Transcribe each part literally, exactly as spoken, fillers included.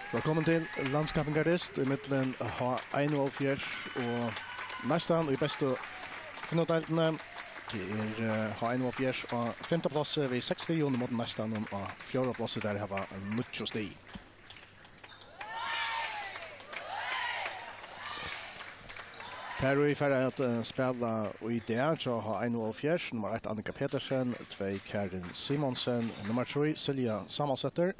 Vælkomin til landskappingardyst í millum H einoghálvfjerðs og Neistan í bestu kvinnudeildini. Tað er, eh, H einoghálvfjerðs á fimta plássi við seks stig, og móti Neistan á fjórða plássi, tey hava níggju stig. Tær, ið fara at, eh, spæla í dag, hjá H einoghálvfjerðs, nummar eitt, Annika Petersen, tvey, Karin Simonsen, nummar trý, Silja Samuelsdóttir,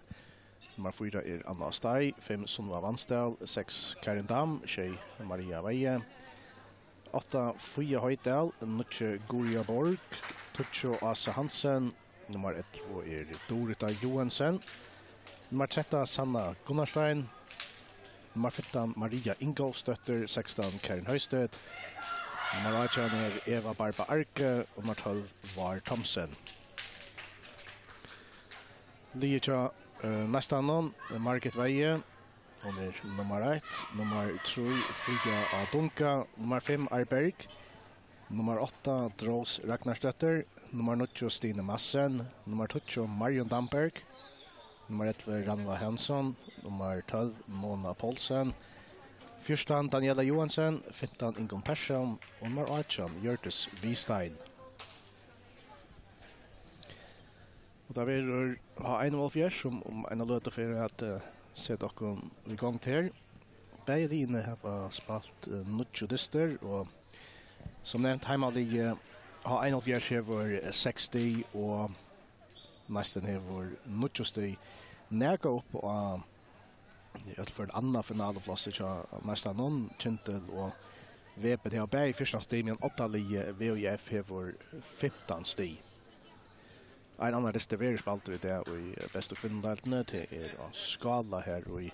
nummar fýra er Anna Stay, fimm, Sunniva Vansdal, seks, Karin Dam, sjey, Maria Weihe, átta, Fía Hoydal, níggju, Guria Borg, tíggju, Ása Hansen, nummar ellivu er Durita Joensen, nummar trettan, Sanna Gunnarstein, nummar fimtan, Maria Ingolfsdóttir, sekstan, Karin Høisted, nummar átjan er Eva Barba Arge, og nummar tólv, Vár Thomsen. Liðið hjá, eh, Neistanum, Margit Weihe, hon er nummar eitt, nummar trý, Fríða á Dunga, nummar fimm, Arberg, nummar átta, Drós Ragnarsdóttir, nummar níggju, Stine Madsen, nummar tíggju, Marjun Damberg, nummar ellivu, Rannvá Hansson, nummar tólv, Mona Poulsen, fjúrtan, Daniela Johansen, fimtan, Ingunn Persson, og nummar átjan, Hjørdis Vistein. Og tað verður H einoghálvfjerðs, sum um eina løtu fer at, eh, seta okkum í gongd her. Bæði liðini hava spælt, eh, níggju dystir, og sum nevnt, heimaliðið H einoghálvfjerðs hevur, eh, seks stig, og Neistin hevur níggju stig. Nakað upp á, í øllum førum, annað finaluplássið hjá Neistanum. Kyndil og V B, tey hava bæði fjúrtan stig, meðan oddaliðið V Í F hevur fimtan stig. Ein annar dystur verður spældur í dag í bestu kvinnudeildini. Tað er á Skála her, og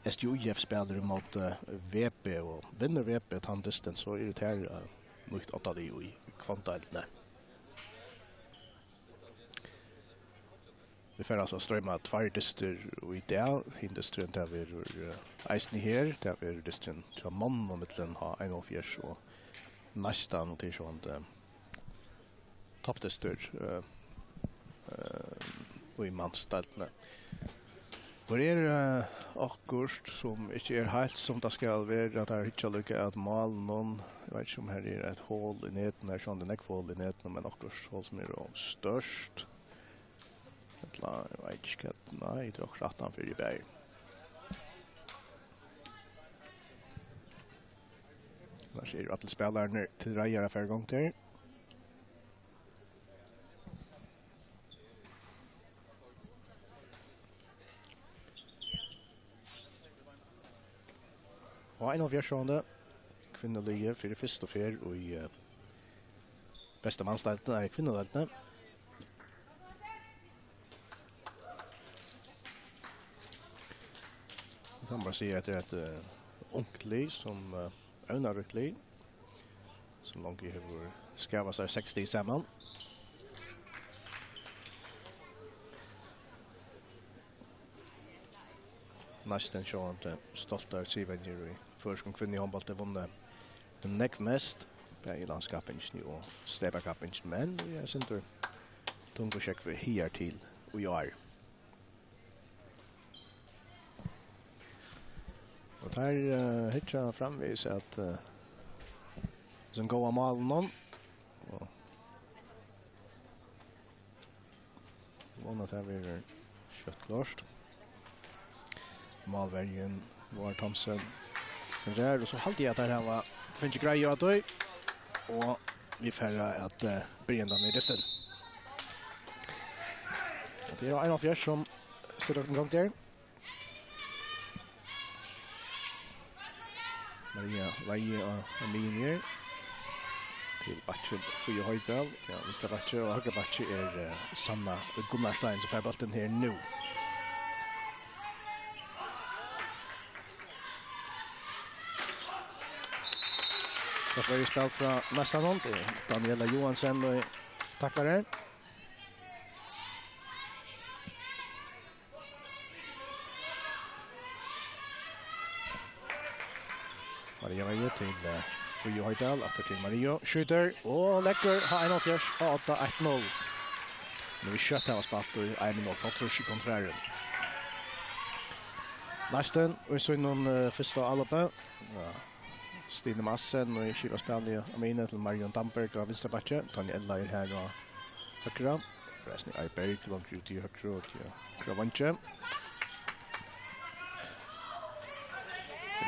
S T Í F spælir ímóti V B, og vinnur V B tann dystin, so eru tær, eh, nýtt oddalið í kvenndeildini. Vit fara altso at stroyma tveir dystir í dag. Hin dysturin, tað verður, eh, eisini her. Tað verður dysturin hjá monnum millum H einoghálvfjerðs og Neistan, og tað er sjálvandi toppdystur, eh, eh, í mansdeildini. Her er, eh, okkurt sum ikki er heilt sum tað skal vera. Tær hyggja líka at málinum. Eg veit ikki, um her er eitt hol í netinum. Her er sjálvandi nógv hol í netinum, men okkurt hol sum er ov stórt. Ella, eg veit ikki hvat, nei, tað er okkurt aftan fyri bæði. Annars eru allir spælararnir til reiðar at fara í gongd her. Og ein av fjørsjónde kvinnuliðið fyri fyrstu ferð í, eh, bestu mansdeildini, nei, kvinnudeildini. Eg kann bara siga, at tað er eitt, eh, ungt lið, sum, eh, evnaríkt lið, sum longu hevur skafað sær seks stig saman. Neistin sjálvandi stolt av sær, venjur í føroyskum kvinnuhondbólti, vunnið nógv mest, bæði í landskappingini og steypakappingini, men við eitt sindur tungu sjógvi higartil í ár. Og tær, eh, hyggja framvegis at, eh, hesum góða málinum. Og vona, at tað verður skjótt klárt. Málverjin, Vár Thomsen, sum er, og so haldi eg, at tær hava fingið greiðu á tí. Og vit fara at, eh, byrja hendan her dystin. Og tað er H einoghálvfjerðs, sum setir okkum í gongd her. Maria Weihe á, á miðjuni her. Til bakkin, Fríða Hoydal. Ja, vinstra bakki og høgra bakki er, eh, Sanna Gunnarstein, sum fær bóltin her nú. Tað var spæl frá Neistanum. Tað er Daniela Johansen, og taklar her. Maria Weihe til, eh, Fríðu Hoydal, aftur til Maria. Skjýtur og leggur H einoghálvfjerðs á odda, eitt null. Nú er skjótt hava spælt í ein minutt og hálvtrýss sekundar. Næstin í sínum, eh, fyrsta áloppi. Ja. Stine Madsen og skipar spælið á miðjuni til Marion Damberg á vinstra bakki. Daniela er her á høgra. Reisni Eiberg langt út í høgru og til høgra veingi.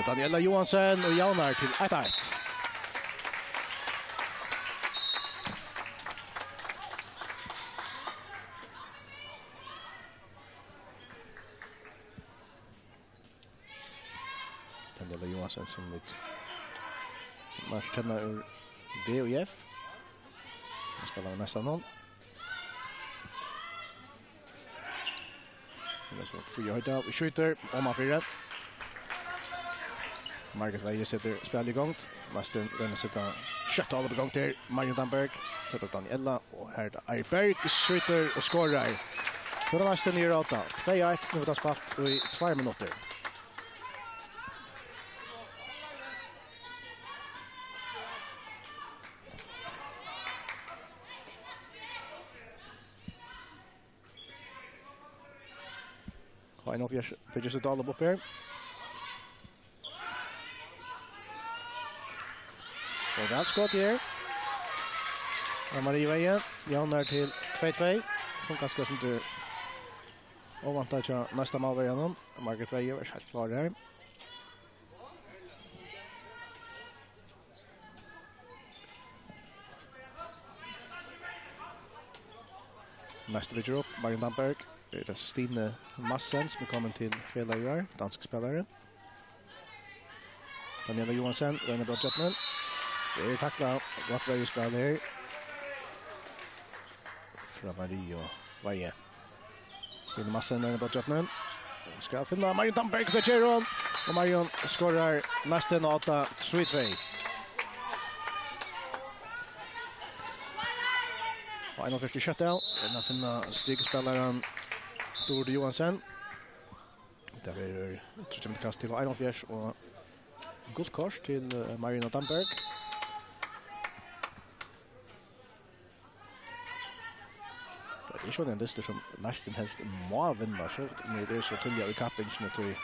Daniela Johansen og javnar til eitt eitt. Daniela Johansen, sum vit, sum alt kenna úr V og F. Hann spælir við næstan hon. Hann er so frí at høyta og skjýtur, og man fyri. Margret Veie setir spælið í gongd. Næstin roynir at seta skjótt álop í gongd her. Marion Damberg, setir Daniela, og her er tað Eiberg, skjýtur og skorar. So er tað næstin niður á átta. Tvey eitt, nú er tað spælt í tveir minuttir. H einogfjøruti byggir seg dál upp her. Og væl skot her. Og Marie Veie javnar til tvey tvey. Hon kanska sindur óvæntað hjá næsta málverjanum. Margret Veie var heilt klár her. Næstu byggir upp, Marion Damberg. Er tað Stine Madsen, sum er komin til felagið í ár, dansk spælari. Daniela Johansen, roynir brotshjørnið. Tað er taklað, gott verjuspæl her. Frá Marie Veie. Stine Madsen er á botnhjørnunum. Skal finna Marion Damberg, tað ger hon. Og Marion skorar næstan á átta, trý tvey. Og einogfjøruti skjótt av. Enn at finna strikspælaran Dúrd Johansen. Tað verður tríggjar minuttir kast til einogfjøruti og gult kort til, eh, Marion Damberg. Tað er ikki ein dystur sum næstan helst má vinna, so, men tað er so tíðliga í kappingini, tí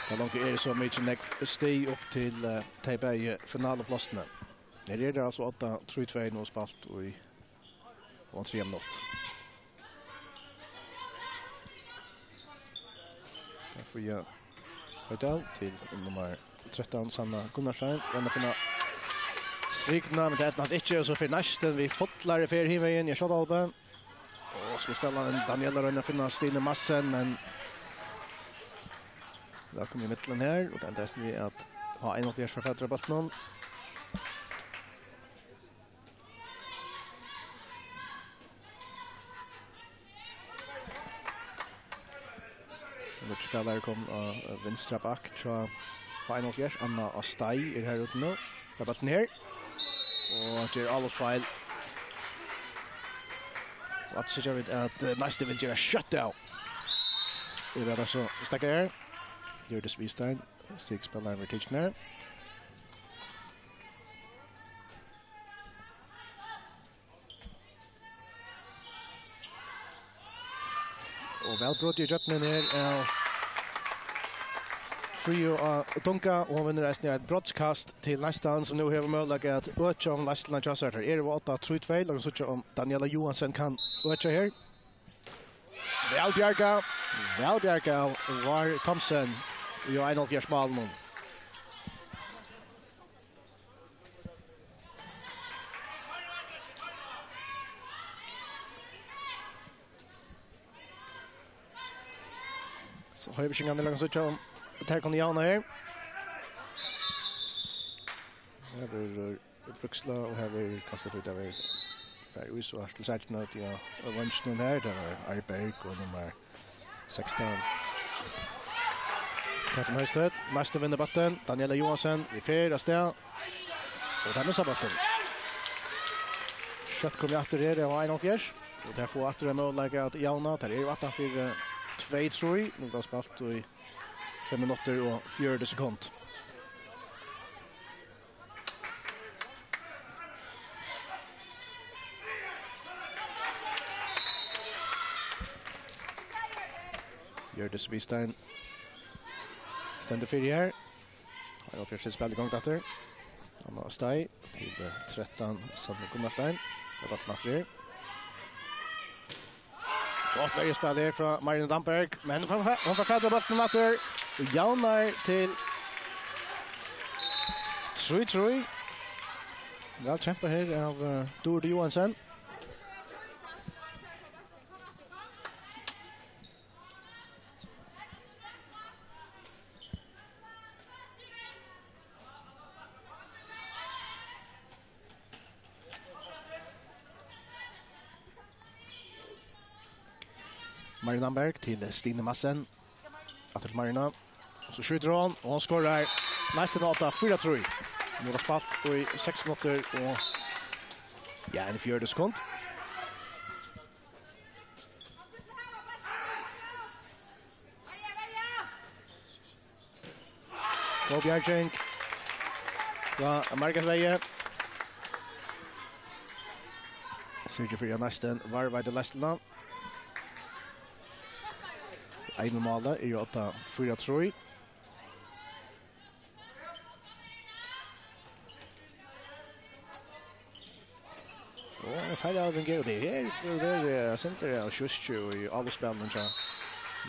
tað longu er so mikið nógv stig upp til, eh, tey bæði finaluplássini. Her er tað altso átta trý tvey nú spælt í, og ein triðja minutt. Tað fáa Høydal til nummar trettan, Sanna Gunnarsdóttir. Royna at finna strikuna, men tað er tað ikki, og so fer næstan við fullari ferð hin vegin. Eg skjóti á. Og so spælir Daniela, roynir at finna Stine Madsen, men tað kom í miðjuna her, og tað endar við at H einogfjøruti fær fatur á bóltinum. Nýggj spælari kom á, eh, vinstra back hjá H einogfjøruti. Anna Astei er her úti nú. Fær bóltin her. Og ger álopsfeil. Og aftur síggja vit at, eh, næsti vil gera skjótt av. Yvir at so steðga her. Hjørdis Vistein, strikspælarin, verður tikin her. Og væl brotið ígjøgnum her av Fríðu á Dunga, og hon vinnur eisini eitt brotskast til næstan, sum nú hevur møguleika at økja um leiðsluna hjá sær. Her eru átta trý tvey, lat okkum síggja um Daniela Johansen kann økja her. Væl bjargað, væl bjargað av Vár Thomsen í einogfjøruti málinum. So Hoyvíkingarnir langa so hjá, tær kunnu javna her. Her verður, eh, Brúksla, og her verður kanska tí tað verður fær í so hart til sætina út í, ja, og vangin her, tað var Ari Berg og nummar sekstan. Katrin Høistet, næstur vinnur bóltin. Daniela Johansen, við ferð av stað. Og tær missa bóltin. Skjótt komið aftur her av einogfjøruti. Og tær fáa aftur ein møguleika at javna. Tær eru aftan fyri, eh, tvey trý. Nú er tað spælt í fimm minuttir og fjøruti sekund. Hjørdis Vistein. Stendur fyri her. Hann er fyri sitt spæl í gongd aftur. Hann har steig til, eh, trettan, Sandra Gunnarstein. Det var snart her. Gott verjuspæl her frá Marina Damberg, men hon fær, hon fær fatur á bóltin aftur. Og javnar til trý trý. Væl kjempað her av, eh, Durdu Johansen. Marina Damberg til Stine Madsen. Aftur til Marina. So skjýtur hon, og hon skorar næstan átta, fýra trý. Nú er spælt í seks minuttir og, ja, ein fjøruti sekund. Góð bjarging. Ja, Margret Veie. Syrgir fyri at næstan varðveitir leiðsluna. Einum máli er jú átta fýra trý. Og ein feil avlevering, og tað er her, tað er, eh, sentrar av Sjuskju í avløpsspælinum hjá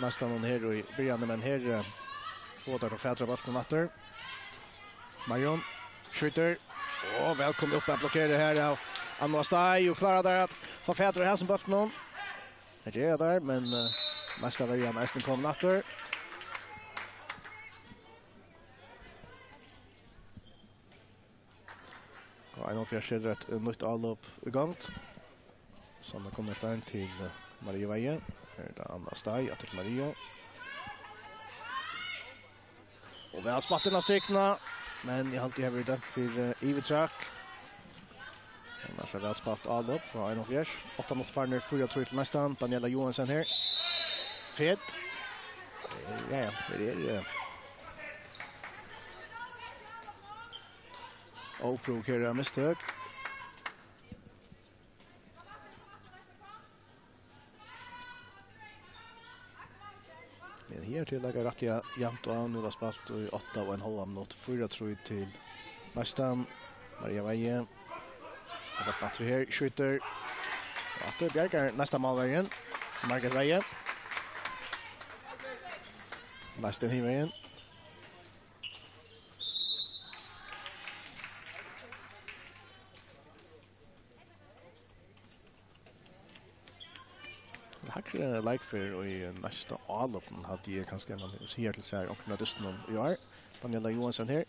næstan her í byrjanini, men her, eh, fáa teir fatur á bóltin aftur. Marion skjýtur, og væl komið upp at blokkera her av Anna Stai, og klárar har at fáa fatur á hasum bóltinum. Tað ger tað, men, eh, næsta verjan er eisini komin aftur. Og einoghálvfjerðs setir eitt, eh, nýtt avlop í gongd. Sanna Gunnarsdóttir til, eh, Maria Veie. Her er tað Anna Stai, aftur til Maria. Og væl spælt inn á strikuna, men eg haldi, eg havi verið dømd fyri, eh, yvirtrekk. Annars er væl spælt avlop frá einoghálvfjerðs. Átta minuttir farnir, fýra trý til næstan. Daniela Johansen her. Fet. Eh, ja, ja, her er, eh, óprovokerað mistøk. Men her til leggur rættiliga javnt á, nú er spælt í átta og ein hálvan minutt, fýra trý til næstan. Maria Veie. Og bóltin aftur her, skjýtur. Og aftur bjargar næsta málverjin. Margret Veie. Næstan hin vegin. Hægri leikferð í næsta álopinum, haldi eg kanska, man sigur til sær onkrum av dystunum í ár. Daniela Johansen her.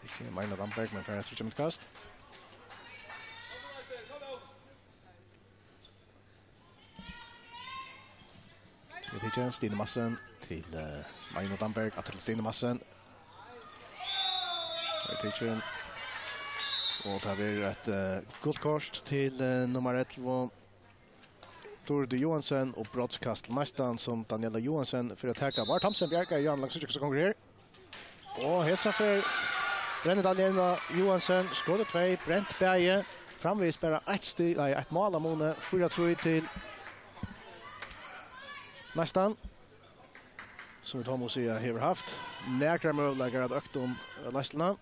Ikki Marina Damberg, men fær eitt tríggja metra kast. Tað er tikið. Stine Madsen til, eh, Marina Damberg, aftur til Stine Madsen. Tað er tikið. Og tað verður eitt, eh, gult kort til, eh, nummar ellivu, Durdu Johansen, og brotskast til næstan, sum Daniela Johansen fer at taka. Var Thomsen bjargar, Jan Langsson, ikki so gongur her. Og hesa ferð brennir Daniela Johansen, skorar tvey, brent bæði. Framvegis bara eitt stig, nei, eitt mál av muni, fýra trý til næstan. Sum vit tá mugu siga, hevur havt nakrar møguleikar at økt um, eh, leiðsluna.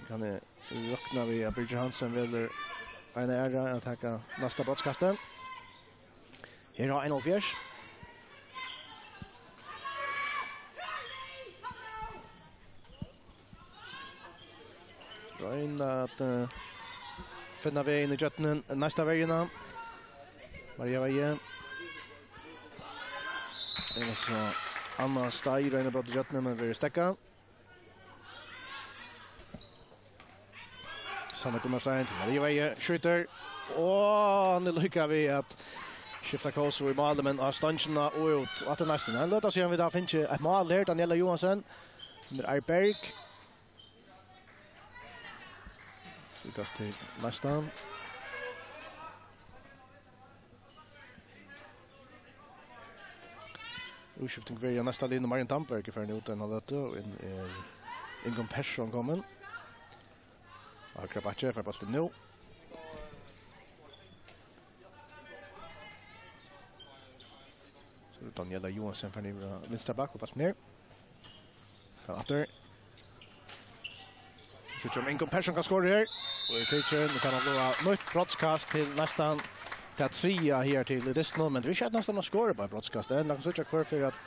Kann eg rokna við, at Birgir Hansen velur eina aðra at taka næsta brotskastið? Her er einoghálvfjerðs. Royna at, eh, finna vegin ígjøgnum næsta verjuna. Maria Veie. Tað er so Anna Stai, roynir brot ígjøgnum, men verður steðgað. Sanna Gunnarsdóttir til Maria Veie, skjýtur. Og hann er líka við at skifta kós í málið, men á stongina og út. Og aftur næstan. Ein løta síðan vit hava fingið eitt mál her, Daniela Johansen. Nummar eitt, Berg. Tryggast til næstan. Útskifting verður á næsta liðnum. Marion Damberg er farin út eina løtu, og inn er Ingunn Persson komin. Akkurát, Bakki fær bóltin nú. Daniela Johansen fer niður á vinstra bakk og bóltin her. Hann aftur. Síggja um Ingo Persson kann skora her. Og er tikin, og kann blíva nýtt brotskast til næstan tað triðja her til í dystinum, men tað er ikki næstan at skora bara brotskast. Enn langt síggja hvør fyri at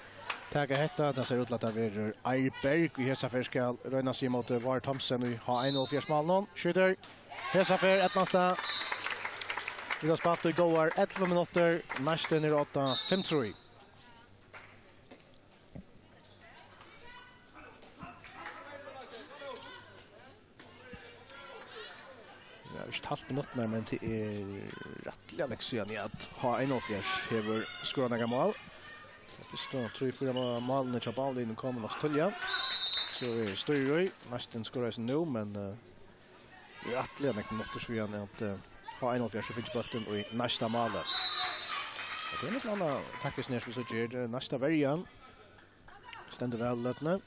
taka hetta. Tað sær út til at tað verður Eir Berg, og hesa ferð skal royna seg móti Vár Thomsen í H einoghalvfjerðs málinum. Skjýtur. Hesa ferð eydnast tað. Vit hava spælt í góðar ellivu minuttir. Næstin er átta fimm trý. Ja, ikki talt minuttirnar, men tað er rættiliga langt síðan at H einoghalvfjerðs hevur skorað nakað mál. Tey fyrstu trý, fýra má-, málini hjá báðum liðum koma nokk so tíðliga. So er stýri í. Næstin skoraði seg nú, men, eh, tað er rættiliga nógv minuttir síðan at, eh, H einoghalvfjerðs fekk bóltin í næsta máli. Og tað er millum annað taktiskt her, sum vit síggja her. Næsta verjan stendur væl í løtuni.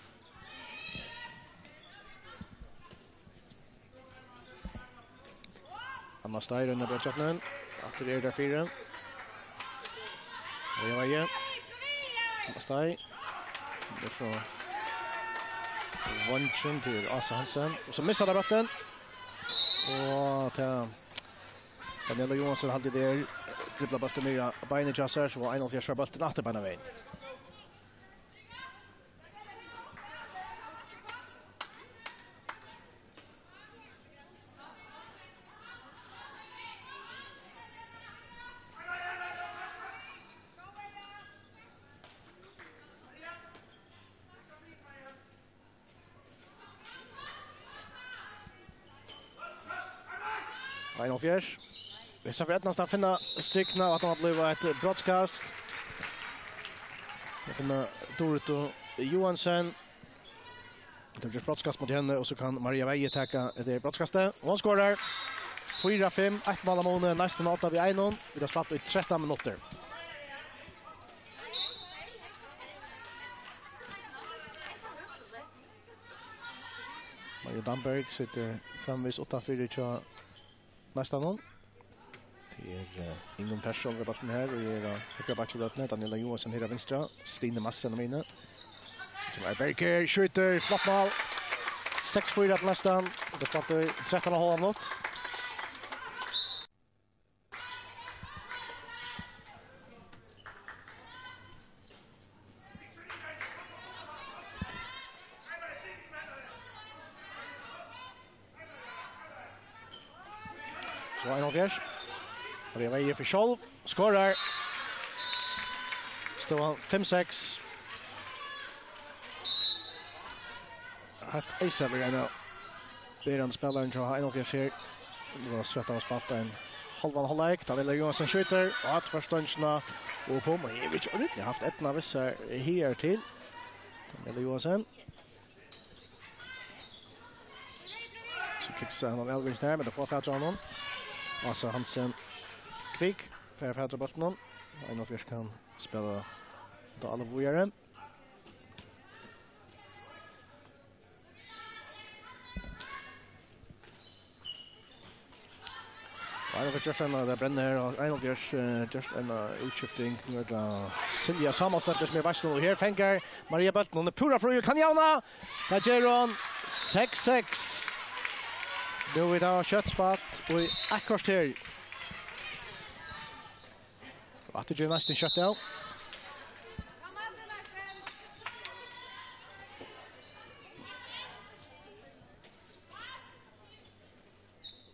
Anna Steig roynir at bjarga bóltinum. Aftur er tað fyri. Veiga, Veiga. Anna Steig. Tað er frá Vongin til Ása Hansen. Og so missar tey bóltin. Og til Daniela Johansen, heldur, driblar bóltin niður á beinið hjá sær, so einoghalvfjerðs fær bóltin aftur beinanvegin. Einoghalvfjerðs. Vit sá fyri eydnast at finna strikkuna, og at tað má blíva eitt brotskast. Vit finna Doritu Johansen. Tað er brotskast móti henni, og so kann Maria Veiga taka tað brotskastið. Og hon skorar. Fýra fimm, eitt mál av muni, næstan átta við einum. Vit hava spælt í trettan minuttir. Maria Damberg situr framvegis uttanfyri hjá næstan hon. Tað er, eh, Ingunn Persson við bóltin her, og er á høgra bakki í løtuni. Daniela Johansen her á vinstra. Stine Madsen á miðjuni. So kemur Eir Berg her, skjýtur, flott mál. Seks fýra til næstan. Og tað er spælt í trettan og hálvan minutt. So einoghalvfjerðs. Maria Veiga fyri sjálv. Skorar. Støðan fimm seks. Heilt eisini við ein av berandi spælarum hjá einoghalvfjerðs her. Nú var so at hava spælt ein hálvan hálvleik. Daniela Johansen skjýtur. Og at forstøngina. Og på, men eg veit ikki, ordentliga haft eydnu við sær her til. Daniela Johansen. So kiksar hann av Elvin her, men tað fær fatur á honum. Ása Hansen. Kvik. Fær fatur á bóltinum. Einoghalvfjerðs kann spæla tað alt víðari. Og einoghalvfjerðs gjørt eina, tað brennur her, og einoghalvfjerðs, eh, gjørt eina útskifting. Nú er tað Silja Samuelsdóttir sum er í beislinum, og her fangar Maria bóltin, hon er púra frí og kann javna. Tað ger hon. Seks seks. Nú er tað skjótt spælt í eitt korter. Og aftur ger næstan skjótt av.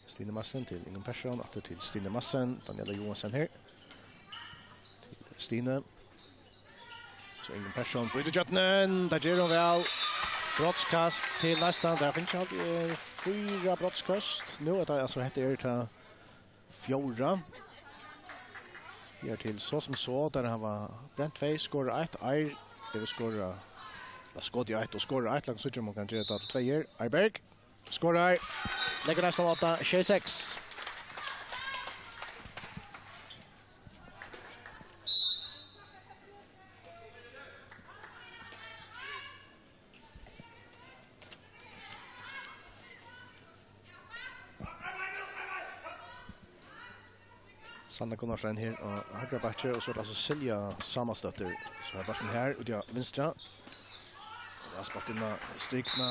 Stine Madsen til Ingunn Persson, aftur til Stine Madsen, Daniela Johansen her. Til Stine. So Ingunn Persson brýtur gjøgnum, tað ger hon væl. Brotskast til næstan, tað finst alt, eh, fýra brotskast. Nú er tað, altso, hetta er tað fjórða. Her til so sum so, tær hava brent tvey, skorað eitt, Eir hevur skorað, ella skotið eitt og skorað eitt, langt síggja um hon kann gera tað til tvey her. Eir Berg skorar, leggur næstan á tað, sjey seks. Sanna Gunnarsdóttir her á høgra bakki, og so er tað altso Silja Sámalsdóttir, sum er bóltin her, úti á vinstra. Og har spælt inn á strikuna.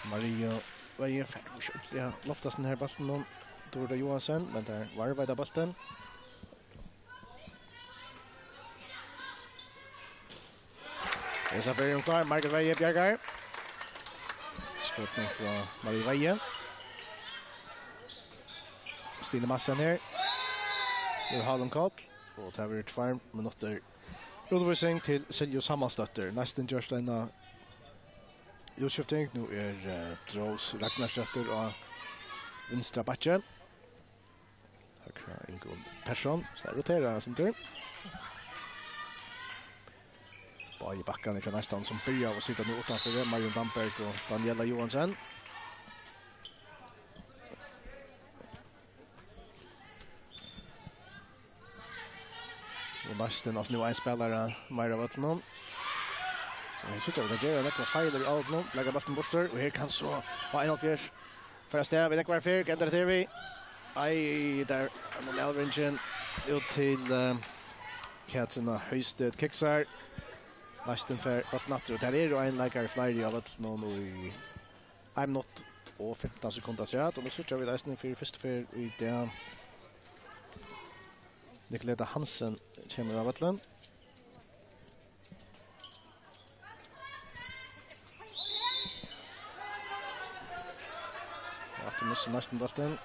Maria Veihe fær nú ikki ordiliga loftað henda her bóltin, hon. Dóra Johansen, men tær varva hetta bóltin. Hesa ferð er hon klár. Margrét Veihe bjargar. Skotning frá Maria Veihe. Stine Madsen her. Nú er hálum koll. Og tað verður tveir minuttir útvísing til Silju Sámalsdóttir. Næstan gjørt eina útskifting. Nú er, eh, Rós Ragnarsdóttir á vinstra bakki. Høgra Ingunn Persson, so roterar hann eitt sindur. Báðir bakkarnir hjá Neistan sum byrja at sita nú uttanfyri, Marjun Damberg og Daniela Johansen. Og Neistin, altso nú ein spælara meira av øllum. Og her síggja vit, tey gera nakrar feilir í árinum, leggja bóltin burtur, og her kann so H einogfýrs fara avstað við nógvari ferð, gendar eftir við. Ei, har er nú avringing út til, eh, Katrina Høisted kiksar. Neistin fær bóltin aftur, og har eru ein leikari fleiri av øllum í ein minutt og fimtan sekund afturat, og nú síggja vit eisini fyri fyrstu ferð í dag Nicoleta Hansen kemur á vøllin. Og aftur missir Neistin bóltin.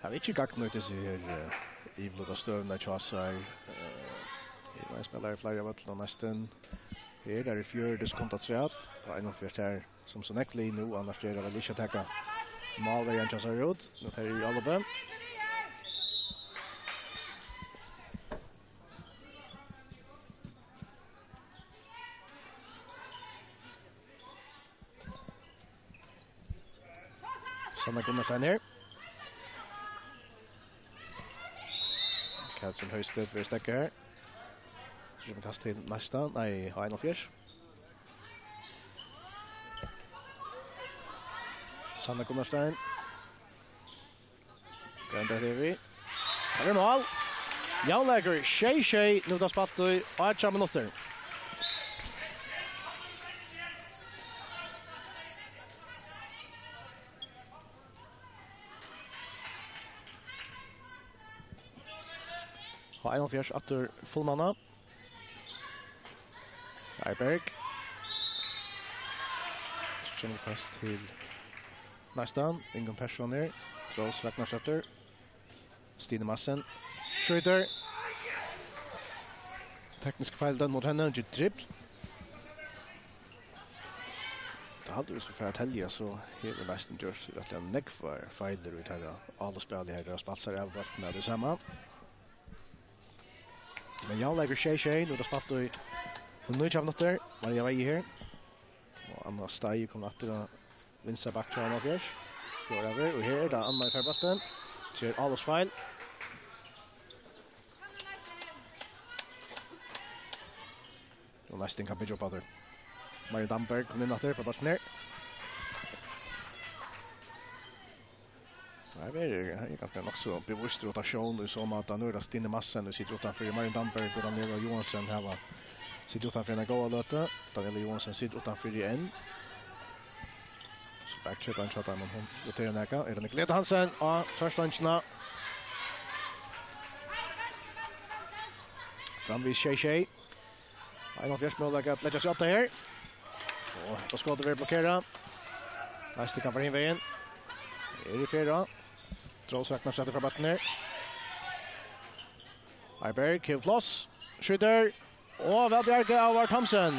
Hava ikki gagnýtt hesa her, eh, yvirluta støðuna hjá sær. Eh, her var ein spælari fleiri av øllum næstan. Her eru fjøruti sekund afturat. Tað er einogfýrs her, sum so nógv lið nú, annars gera vel ikki at taka málverjan hjá sær út. Nú fer í álopið. Sanna Gunnarsdóttir her. Katrin Høisted verður steðgað her. So kemur kast til næsta, nei, H einogfýrs. Sanna Gunnarsdóttir. Gendar eftir við. Har er mál. Javnleikur sjey sjey, nú er tað spælt í átjan minuttir. H einogfýrs aftur fullmanna. Eiberg. Kemur kast til næsta. Ingunn Persson her. Rós Ragnarsdóttir. Stine Madsen. Skjýtur. Teknisk feil dømd móti henni. Hon ger dribl. Tað haldi eg, vit skulu fara at telja, so hevur Neistin gjørt rættiliga nógvar feilir í teirra áloppsspæli her, teir hava spælt sær av bóltin av tí sama. Men javnleikur sjey sjey, nú er tað spælt í nítjan minuttir. Maria Veihe her. Og Anna Steig kom aftur á vinstra back hjá H einogfýrs. Fjórða ferð, og her er tað Anna í fyrra bóltin. Ger áloppsfeil. Og Neistin kann byggja upp aftur. Maria Damberg kom inn aftur, fær bóltin her. Nei, her er, her er ganska nokk so bevíst rotasjón í so máta. Nú er tað Stine Madsen, sum situr uttanfyri. Maria Damberg og Daniela Johansen hava sitið uttanfyri eina góða løtu. Daniela Johansen situr uttanfyri enn. So back til den, men hon roterar nakað. Er tað Nicoleta Hansen á tvørstongina? Framvegis sjey sjey. Einogfýrs møguleika at leggja seg upp tað her. Og hetta skotið verður blokkerað. Neistin kann fara hin vegin. Er í ferð. Rós Ragnarsdóttir fær bóltin her. Eiberg hevur pláss. Skjýtur. Og væl bjargað av Vár Thomsen.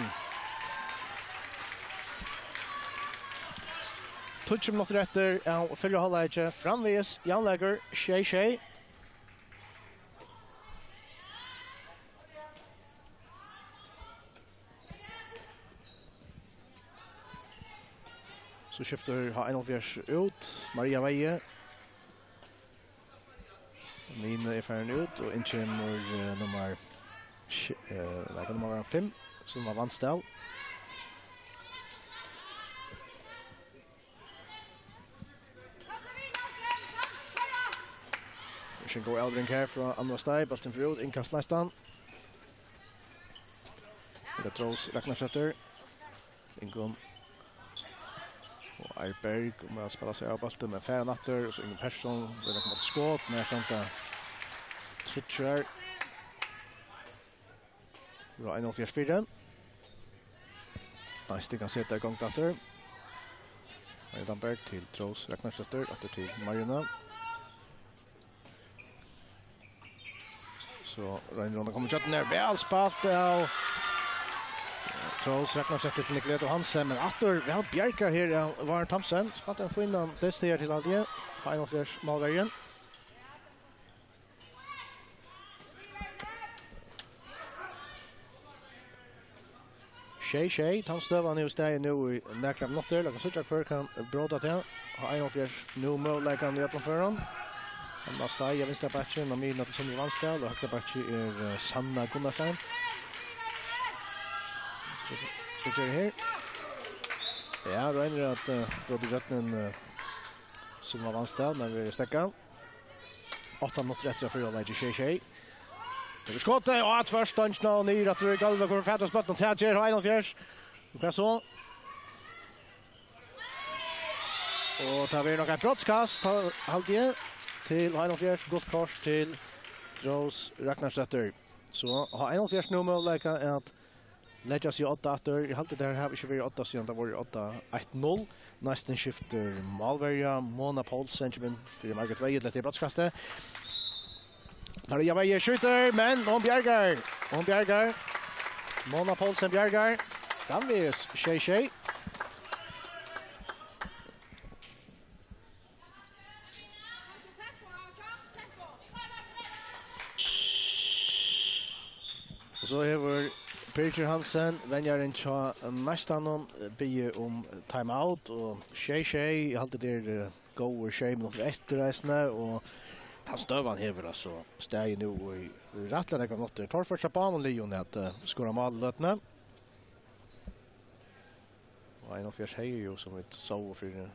Tíggju minuttir eftir av fyrra hálvleiki. Framvegis javnleikur, sjey sjey. So skiftir H einogfýrs út. Maria Veihe. Nina er farin út, og inn kemur, eh, nummar sj-, eh, nei, hvat nummar var hann? Fimm, sum var Vanstad. Ein góð avbering her frá Anna Steig, bólturin fer út, innkast næstan. Her er Trós Ragnarsdóttir. Ingunn og Eiberg, um at spæla seg av bóltin, men fær hann aftur, og so Ingunn Persson, verður nakað skot, men framta tríggjar. Frá einoghálvfjerðs fyri. Næstur kann seta í gongd aftur. Maria Damberg til Trós Ragnarsdóttir, aftur til Mariuna. So roynir hon at koma í gjøgnum her. Væl spælt av Trós Ragnarsdóttir til Nicolette Hansen, men aftur væl bjargað her av Vár Thomsen. Spælt ein fínan dyst her til, haldi eg. Fá einoghálvfjerðs málverjin. Sjey sjey, tann støðan hevur staðið nú í nakrar minuttir. Lat okkum síggja, hvør kann bróta tað. Há einoghálvfjerðs nú møguleikan í øllum førum. Anna Steig á vinstra bakki, Namina til Summi Vansdal, og høgra bakki er, eh, Sanna Gunnarsdóttir. So ger her. Ja, roynir at, eh, bróta gjøgnum, eh, Summi Vansdal, men verður steðgað. Átta minuttir eftir av fyrra hálvleiki, sjey sjey. Tekur skotið, og at først stongina og niður aftur í gólvið, og koyrir fatur á bóltin, og tað ger H einoghálvfjerðs. Og hvat so? Og tað verður nokk eitt brotskast, ha-, haldi eg, til H einoghálvfjerðs, gult kort til Trós Ragnarsdóttir. So H einoghálvfjerðs nú møguleika at leggja seg á odda aftur. Eg haldi, tað her hava ikki verið á odda síðan tað var í odda eitt null. Næstin skiftir málverja. Mona Poulsen kemur inn fyri Margaret Veyhe til hetta brotskastið. Maria Veyhe skjýtur, men hon bjargar. Hon bjargar. Mona Poulsen bjargar. Framvegis sjey sjey. Og so hevur Birgir Hansen, venjarin hjá Neistanum, biðið um timeout, og sjey sjey, eg haldi, tað er, eh, góðir sjey minuttir eftir eisini, og tann støðan hevur altso staðið nú í rættiliga nógvar minuttir. Torført hjá báðum liðum at, eh, skora mál í løtuni. Og einoghálvfjerðs hevði jú, sum vit sóu fyri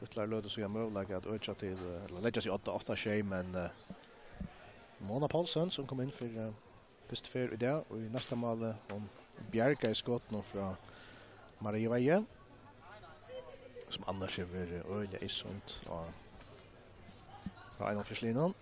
lítlari løtu síðan, møguleika at økja til, eh, ella leggja seg átta, átta sjey, men, eh, Mona Poulsen, sum kom inn fyri, eh, fyrstu ferð í dag, og í næsta máli, hon bjargaði skotinum frá Maria Veyhe, sum annars hevur verið øgiliga illsýnd á, á einoghálvfjerðs liðnum.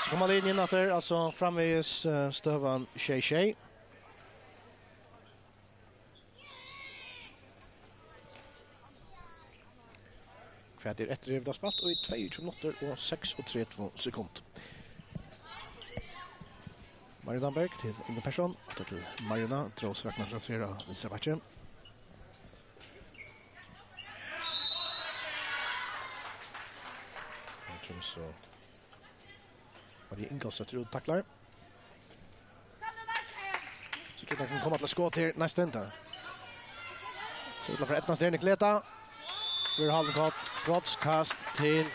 So koma liðini inn aftur, altso framvegis, eh, støðan sjey sjey. Hvat er eftirlivt av spælt í tveyogtjúgu minuttir og seksogtretivu sekund. Maria Damberg til Ingunn Persson, aftur til Mariuna, Trós Ragnarsdóttir á vinstra bakki. Her kemur so Maria Ingolfsdóttir út, taklar. So tað kann koma til skot her næstan. So illa fyri Edna Sterne Kleta. Verður haldin kort. Brotskast til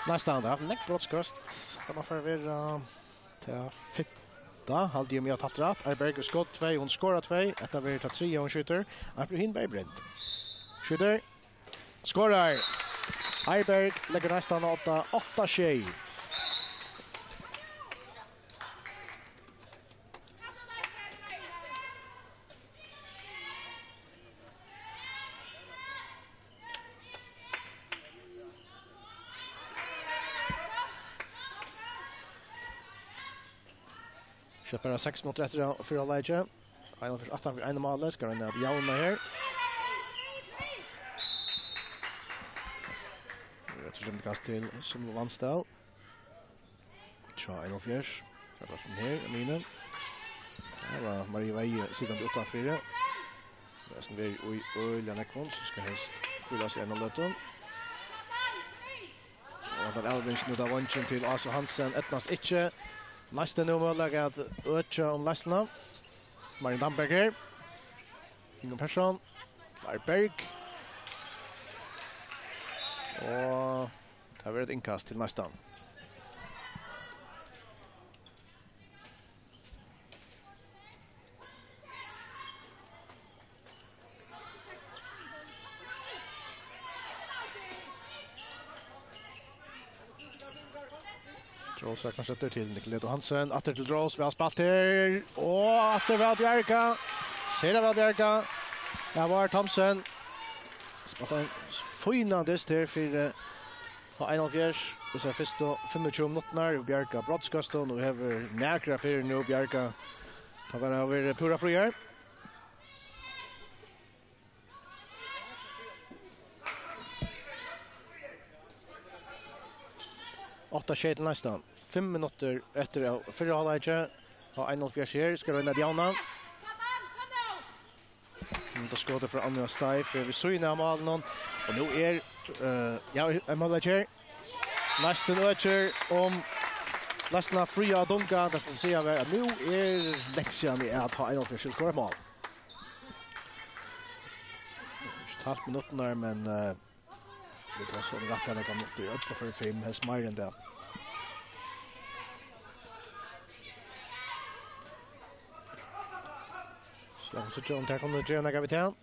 næstan. Tað er nógv brotskast. Tað má fara vera, eh, tað fimta, haldi eg, um eg havi talt rætt. Eiberg skot tvey, hon skorar tvey. Hetta verður tað triðja, hon skjýtur. Eiberg hin Beibrind. Skjýtur. Skorar. Eiberg leggur næstan á odda, átta sjey. Skulu bara seks minuttir eftir av fyrra hálvleiki. Einoghálvfjerðs aftan fyri eina málið, skal royna at javna her. Røtur sum kast til Summi Vansdal. Tjá, einoghálvfjerðs. Fær bóltin her, Amine. Her var Maria Veyhe sitandi uttanfyri. Resten verður í øgiliga nógvum, so skal helst hvíla seg eina løtu. Og tann avbringingin út av vongin til Ásu Hansen eydnast ikki. Næsti nú møguleiki at økja um leiðsluna. Marin Damberg her. Ingunn Persson. Eiberg. Og tað verður eitt innkast til næstan. Drós Ragnarsdóttir til Nicoletto Hansen. Aftur til Drós, væl spælt her. Og aftur væl bjargað. Sera væl bjargað. Her var Thomsen. Spælt ein fínan dyst her fyri, eh, H einoghálvfjerðs. Hesar fyrstu fimmogtjúgu minuttirnar. Bjargað brotskast, og nú hevur nakrar ferðir nú bjargað. Tað var at vera púra fríar. Átta sjey til næsta. Fimm minuttir eftir av fyrra hálvleiki. Og einoghálvfjerðs her, skal royna at javna. Nú er tað skotið frá Anja Steif, við síðuna av málinum. Og nú er, eh, ja, ein møguleiki her. Næstan økir um næstan fría at dunka. Tað skal siga vera, at nú er langt síðan at H einoghálvfjerðs skuldi skorað eitt mál. Ikki talt minuttirnar, men, eh, vit hava so rættiliga nógvar minuttir í øllum førum fimm, helst meira enn tað. So, so John, tað kann gera nakað við tað.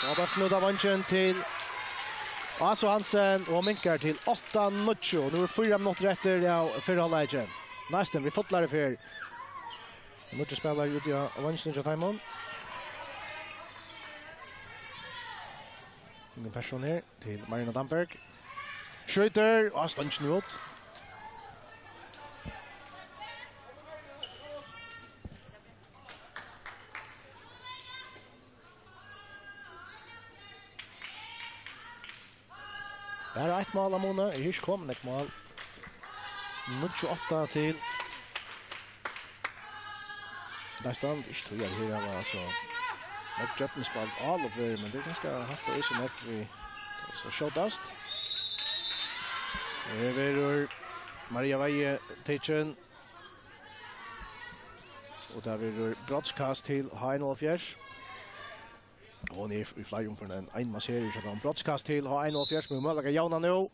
Og bólturin út av vongin til Ásu Hansen, og minkar til átta níggju. Nú eru fýra minuttir eftir av fyrra hálvleiki. Næstan við fullari ferð. Nýggir spælarar úti á, á vongini hjá teimum. Ingun Persson her til Marina Damberg. Skjýtur, og stongin út. Bara eitt mál av muni, er ikki komið nógv mál. Níggju átta til. Næstan, ikki tí at her hava, altso, nógv gjøgnumspæl all of verið, men tað er kanska havt tað í seg nógv við, so skjótast. Her verður Maria Weihe tikin. Og tað verður brotskast til H einoghálvfjerðs. Og hon er í fleiri umferðir ein, ein massering, so tað er brotskast til H einoghálvfjerðs, men møguleika at javna nú.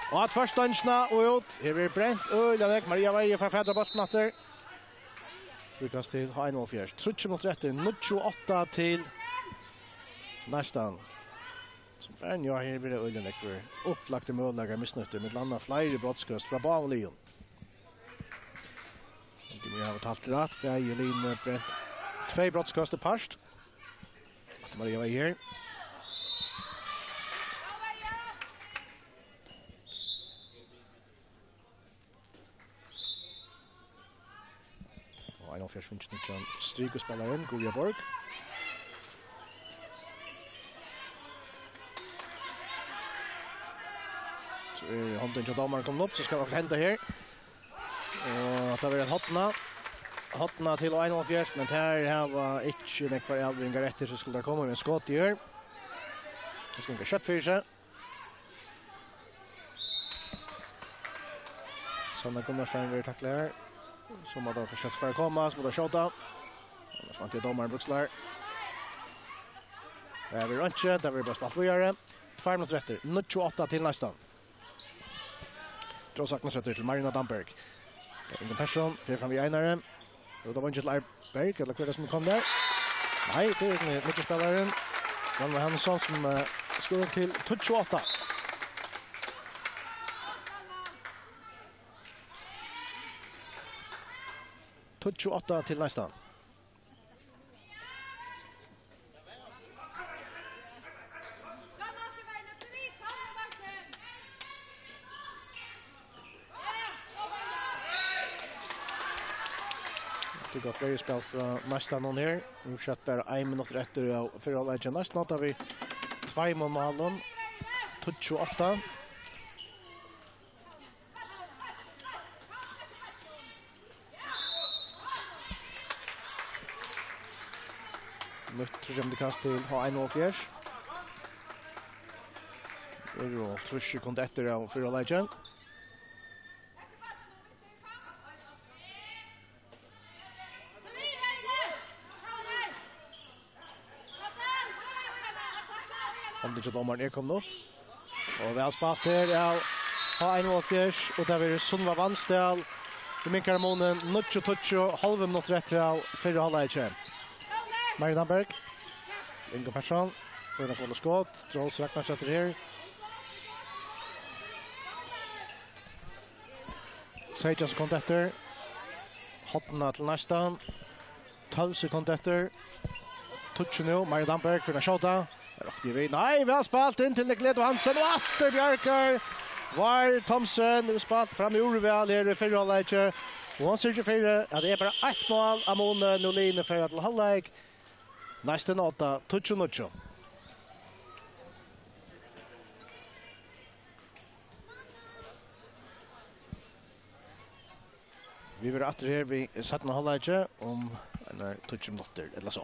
Og at fyrst stongina og út. Her verður brent øgiliga nógv. Maria Weihe fær fatur á bóltin aftur. Fríkast til H einoghálvfjerðs. Tríggjar minuttir eftir, níggju átta til næstan. Sum farin, ja, her verður øgiliga nógvir upplagdir møguleikar misnýttir, millum annað fleiri brotskast frá báðum liðum. Vit hava talt rætt, bæði liðini brent tvey brotskast í part. Aftur Maria Weihe her. Og einoghálvfjerðs fingið nýggjan strikuspælaran, Guðrið Borg. So er hondin hjá dómaranum komin upp, so skal okkurt henda her. Og tað verður ein horna. Horna til einoghálvfjerðs, men tær hava ikki nógvar avbyrgingar eftir, so skulu tær koma við ein skot í ár. Tað skal ganga skjótt fyri seg. Sanna Gunnarsdóttir verður taklað her. So má tað forsøkt fara at koma, so má tað skjóta. Annars vænti eg dómarin bríkslar. Tað verður einki, tað verður bara spælt víðari. Tveir minuttir eftir, níggju átta til næstan. Drós Ragnarsdóttir til Marina Damberg. Ingun Persson, fer fram við Einari. Út av vongin til Arberg, ella hvat er tað sum er komið har? Nei, tað er nýggi spælarin, Rannveig Hannesson, sum, eh, skorar til tíggju átta. Tíggju átta til næstan. Tað er gott verjuspæl frá neistanum her. Nú sett bara ein minuttur eftir av fyrra hálvleiki. Næstan átta við tveimum málum. Tíggju átta. Nýtt tríggja minutta kast til H einoghálvfjerðs. Eru hálvtrýss sekund eftir av fyrra hálvleiki. Hondin hjá dómaranum er komin upp. Og væl spælt her av H einoghálvfjerðs, og tað verður Sunniva Vangsdal. Tað minkar munin, níggju tíggju, hálvur minuttur eftir av fyrra hálvleiki. Marin Damberg. Ingun Persson. Búin at fáa skot. Drós Ragnarsdóttir her. Seytjan sekund eftir. Horna til næsta. Tólv sekund eftir. Tíggju nú. Mario Damberg fer at skjóta. Rokni við. Nei, væl spælt inn til Gledo Hansen. Og aftur bjargar Vár Thomsen. Nú spælt fram í úrval her í fyrra hálvleiki. Og hann syrgir fyri at tað er bara eitt mál av muni. Nú liðin fer til hálvleik. Næstan átta, tíggju níggju. Vit verða aftur her við seinna hálvleiki um einar tíggju minuttir ella so.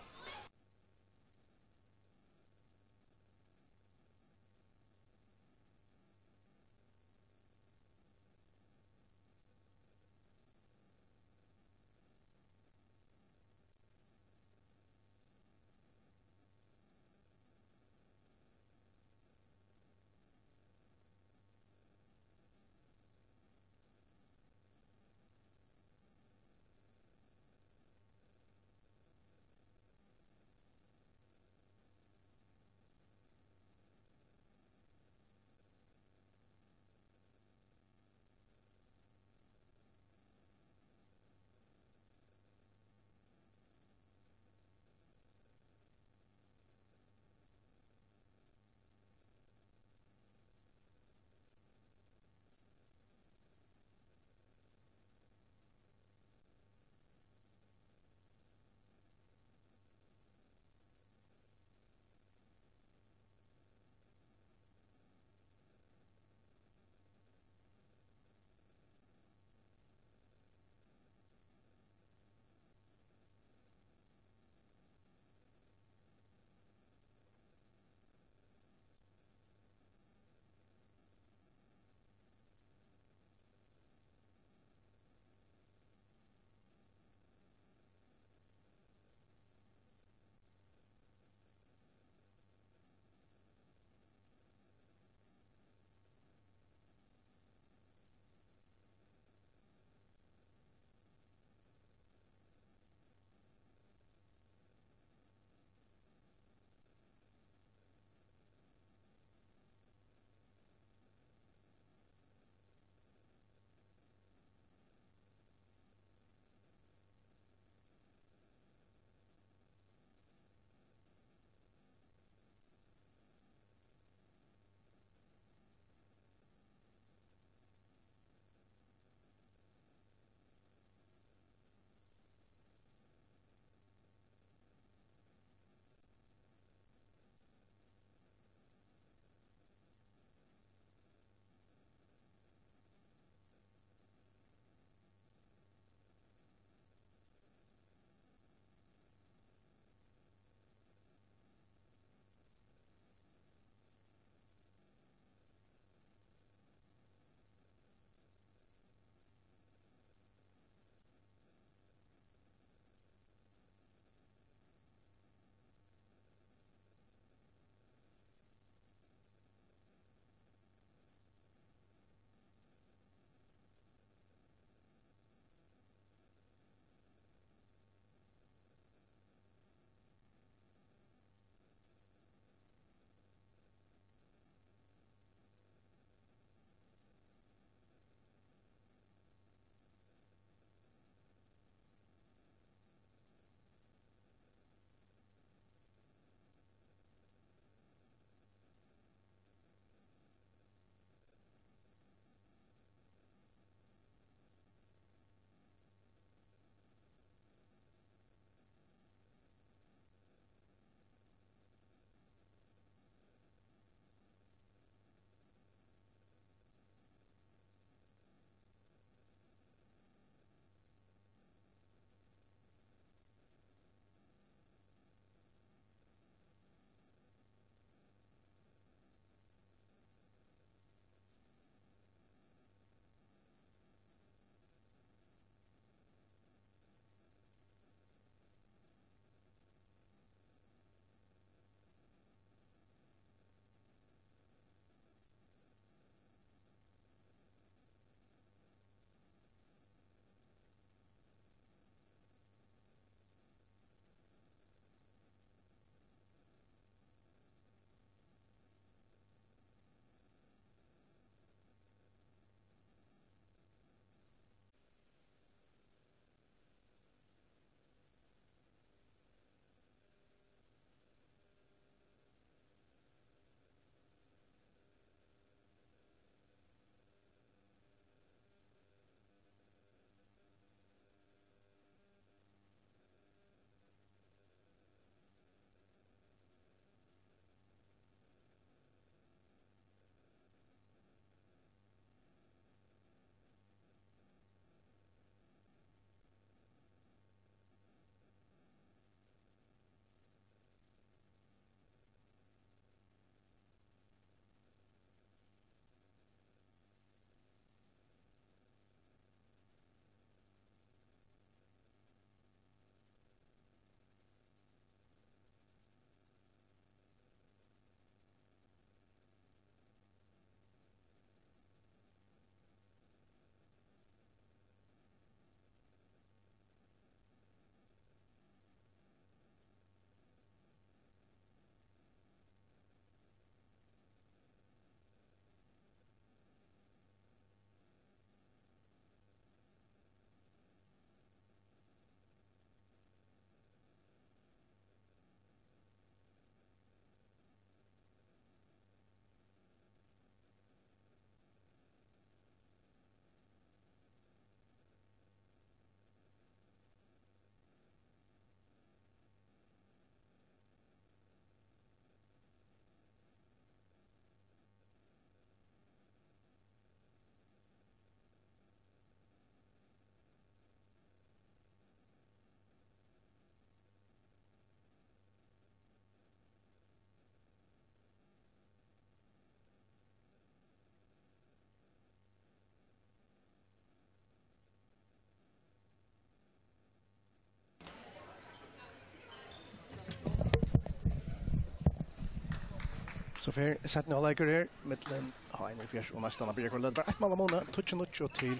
So fer seinni hálvleikur her, millum H einogfýrs og Neistan. Hann byrjar kortini, bara eitt mál av muni, tíggju níggju til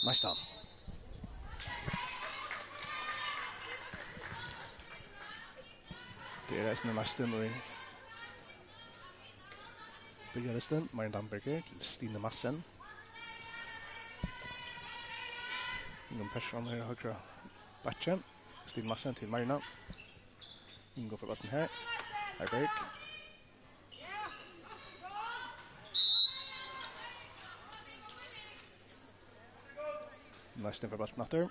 Neistan. Tað er eisini Neistin í byrjarlystin. Marin Damberger til Stine Madsen. Ingunn Persson her í høgra bakki. Stine Madsen til Marina. Ingunn fær bóltin her. Heiberg. Neistin fær bóltin aftur.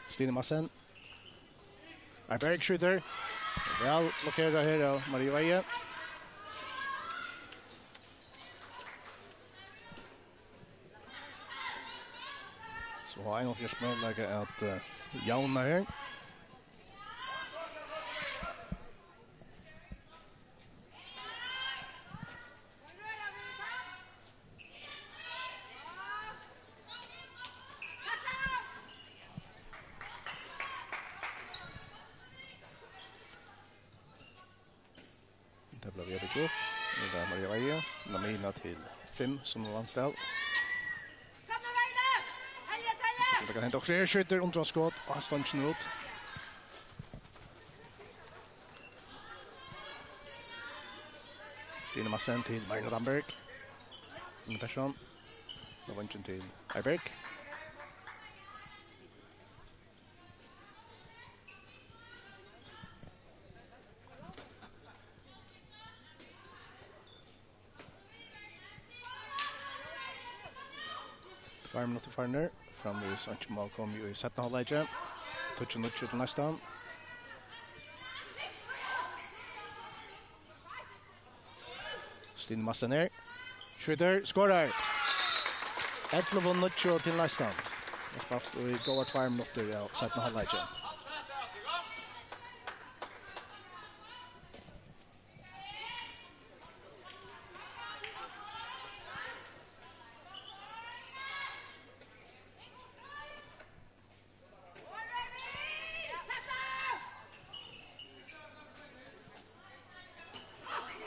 Stine Madsen. Heiberg skjýtur. Væl blokkerað her av Maria Weihe. So H einogfýrs møguleika at, eh, javna her. Tað bleiv avgjørt. Nú er Maria Weihe. Lamina til fimm, sum vann stal. So tað kann henda okkurt. Her skjýtur undraskot og hann stongir út. Stine Madsen til Marina Damberg. Ingunn Persson. Nú vangin til Heiberg. Tveir minuttir farnir. Framvegis einki mál komið í seinna hálvleiki. Tíggju níggju til Neistan. Stine Madsen her. Skjýtur, skorar. Ellivu níggju til Neistan. Tað er spælt í góðar tveir minuttir av seinna hálvleiki.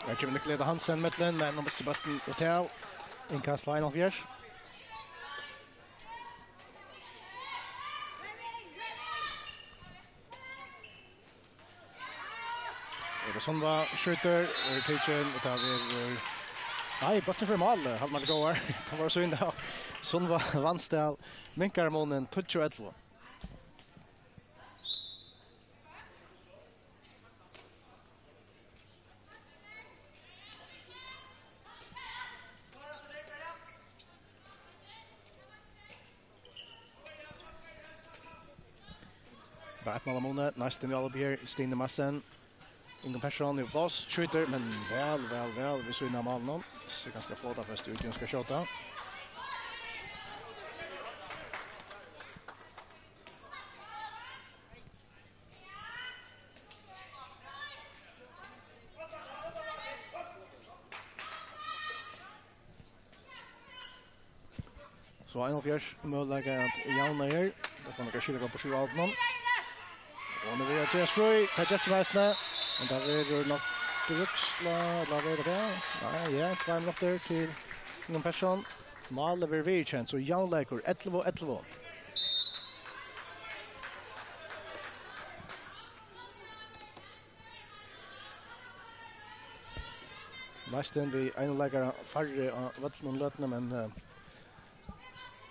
Her kemur Nikoleta Hansen millum, men hon missir bóltin út av. Innkast frá einoghálvfjerðs. Eva Sundva skjýtur, er tikin, og tað er, eh, nei, bólturin fer í mál, eh, Hallmar Góðar. Tað var synd, ja. Sundva Vansdal minkar munin tíggju ellivu. Bara eitt mál av muni, næstan í álop her, Stine Madsen. Ingunn Persson í pláss, skjýtur, men væl, væl, væl við síðuna av málinum. So kanska flóta fyrst út, hon skal skjóta. So einoghálvfjerðs møguleikar at javna her. Tað kann ikki skilja gott á sjey átta. Og nú verður Andreas frí, tað ger hann eisini. Men tað verður nokk rúkslað, ella verður tað? Nei, ja, tveir minuttir til Ingunn Persson. Málið verður viðurkent, so javnleikur, ellivu ellivu. Næstan við einum leikara færri á vøllinum í løtuni, men, eh,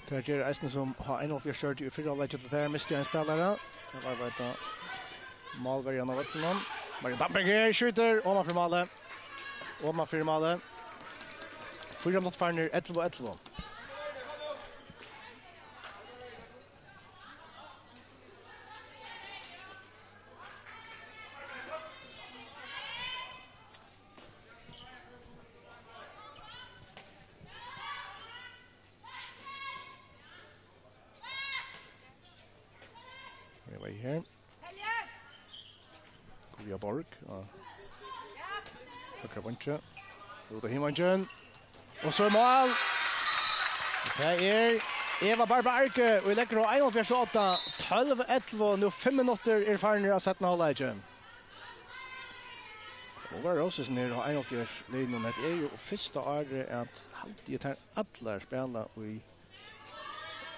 tað ger eisini sum H einoghálvfjerðs gjørdi í fyrra hálvleiki, tí tey mistu ein spælara. Tað var bara málverjan á vøllinum. Marin Damberg her, skjýtur, oman fyri málið. Oman fyri málið. Fýra minuttir farnir, ellivu ellivu. Her var eg her. Guðrið Borg, ja. Høgra bongi. Út av hinvangin. Og so er mál. Tað er Eva Barba Arke, og leggur á einoghálvfjerðs átta, tólv ellivu, nú fimm minuttir eru farnir av seinna hálvleiki. Og var Roses her á einoghálvfjerðs liðnum, hetta er jú fyrsta árið, at haldi eg tær allar spæla í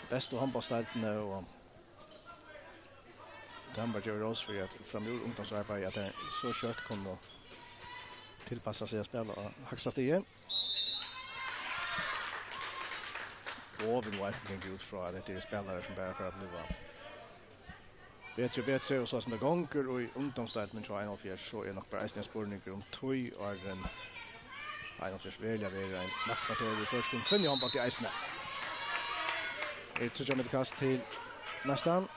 bestu hondbóltsdeildini, og tað má bara geva rós fyri, at framúr ungdómsarbeiði, at tey so skjótt kunnu tilpassa seg at spæla á hægsta stigi. Og vit mugu eisini ganga út frá, at hetta eru spælarar, sum bara fara at blíva betri og betri, og so sum tað gongur í ungdómsdeildini hjá einoghálvfjerðs, so er nokk bara eisini ein spurningur um tíð, áðrenn einoghálvfjerðs veruliga verður ein maktfaktor í føroyskum kvinnuhondbólti eisini. Er tríggja metra kast til næstan.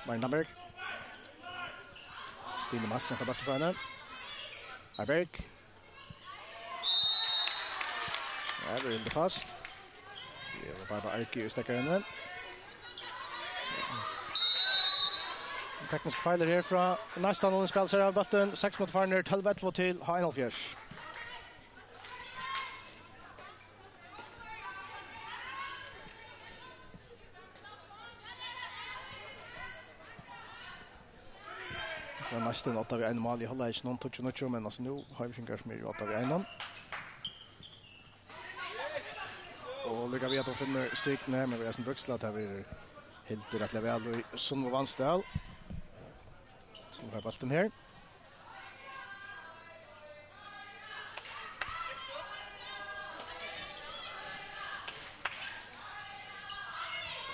Marin Damberg. Stine Madsen fær bóltin frá henni. Arberg. Ja, tað er fast. Tað var bara Arki í stekkaranum. Teknisk feil her frá næstan, og spælir sær av bóltin. Seks minuttir farnir, tólv ellivu til H einoghálvfjerðs. So er næstan átta við einum mál í hálvleikinum, tíggju níggju, men altso nú Hoyvíkingar sum eru átta við einum. Og líka við at hon finnur strikini her, men við eisini Bríksla, tað verður Hildur rættiliga væl í Sunnevu Vansdal, sum har bóltin her.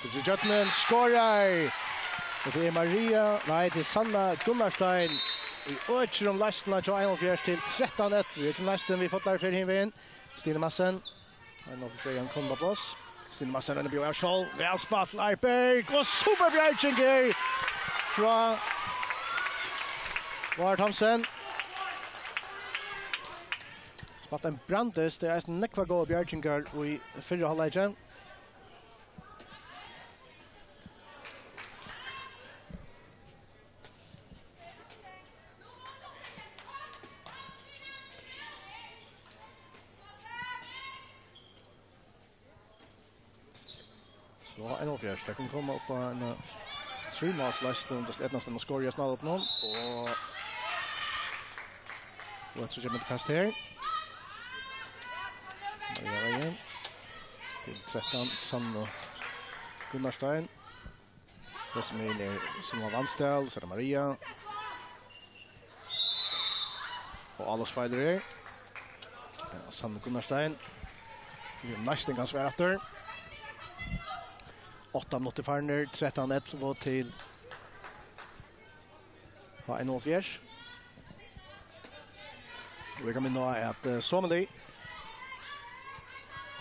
Í gjøgnum, skorar! Og tað er Maria, nei, tað er Sanna Gunnarstein í økjum leistina hjá einoghálvfjerðs til trettan ellivu. Økjum leistin við fotlar fyri hin vegin. Stine Madsen. Ein av fleiri, hann kom á pláss. Stine Madsen, hann er bjóðað av sjálv. Væl spælt, Arberg. Og super bjarging her frá Vár Thomsen. Spælt ein brandis. Tað er eisini nógvar góðar bjargingar í fyrra hálvleiki. So, einoghálvfjerðs, tey kunnu koma upp á eina, eh, trímálsleiðslu, um tað skal eydnast teimum at skora í hesum hálvleik, og, og eitt so kemur til kast her. Maria Veier til trettan, Sannu Gunnarstein. Tað sum er, er Sunnevu Vansdal, so er tað Maria. Og Alex Feiler her. Ja, Sannu Gunnarstein. Vit eru næstan kanska aftur. Átta minuttir farnir, trettan ellivu til H einoghálvfjerðs. Og vit kunnu minna á, at, eh, somu lið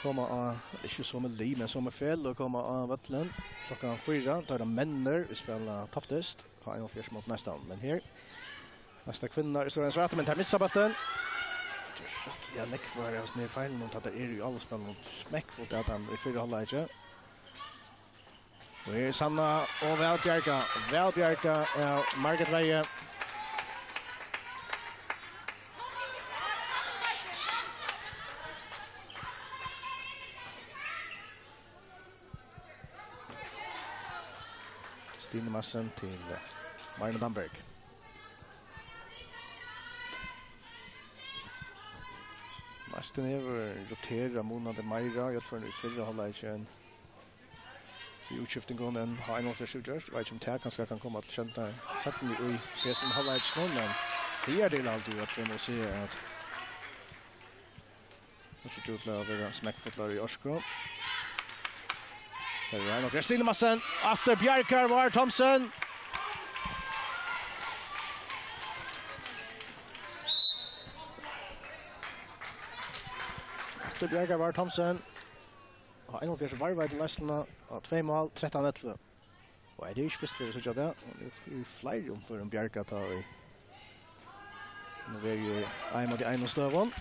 koma á, ikki somu lið, men somu feløg koma á vøllin klokkan fýra. Tá er tað menninir, vit spæla toppdyst. H einoghálvfjerðs móti Neistan. Men her, Neistakvinnurnar, so er ein svært, men tær missa bóltin. Tað er rættiliga nógv her, altso, niðri í feilinum, tá tað er í áloppsspælinum. Smekkfult av teimum í fyrra hálvleiki. Og her er Sanna, og væl bjargað, væl bjargað av Margret Veier. Stine Madsen til, eh, Marina Damberg. Martin hevur roterað munandi meira, í alla fall í fyrra hálvleiki, enn í útskiftingum, enn H einoghálvfjerðs hevur gjørt. Veit ikki, um tað kanska kann koma til sjóndar seinni í hesum hálvleikinum, men higartil haldi eg, at vit mugu siga, at tað sær út til at vera smekkfullar í orku. Her er Einar Stine Madsen. Aftur bjargar Vár Thomsen. Aftur bjargar Vár Thomsen. Og Einar Fjørs varvaði til leiðsluna á tvey mál, trettan ellivu. Og er tað ikki fyrst fyri at síggja tað? Og nú í fleiri umførum bjargað tá í, nú er jú ein móti einum støðum.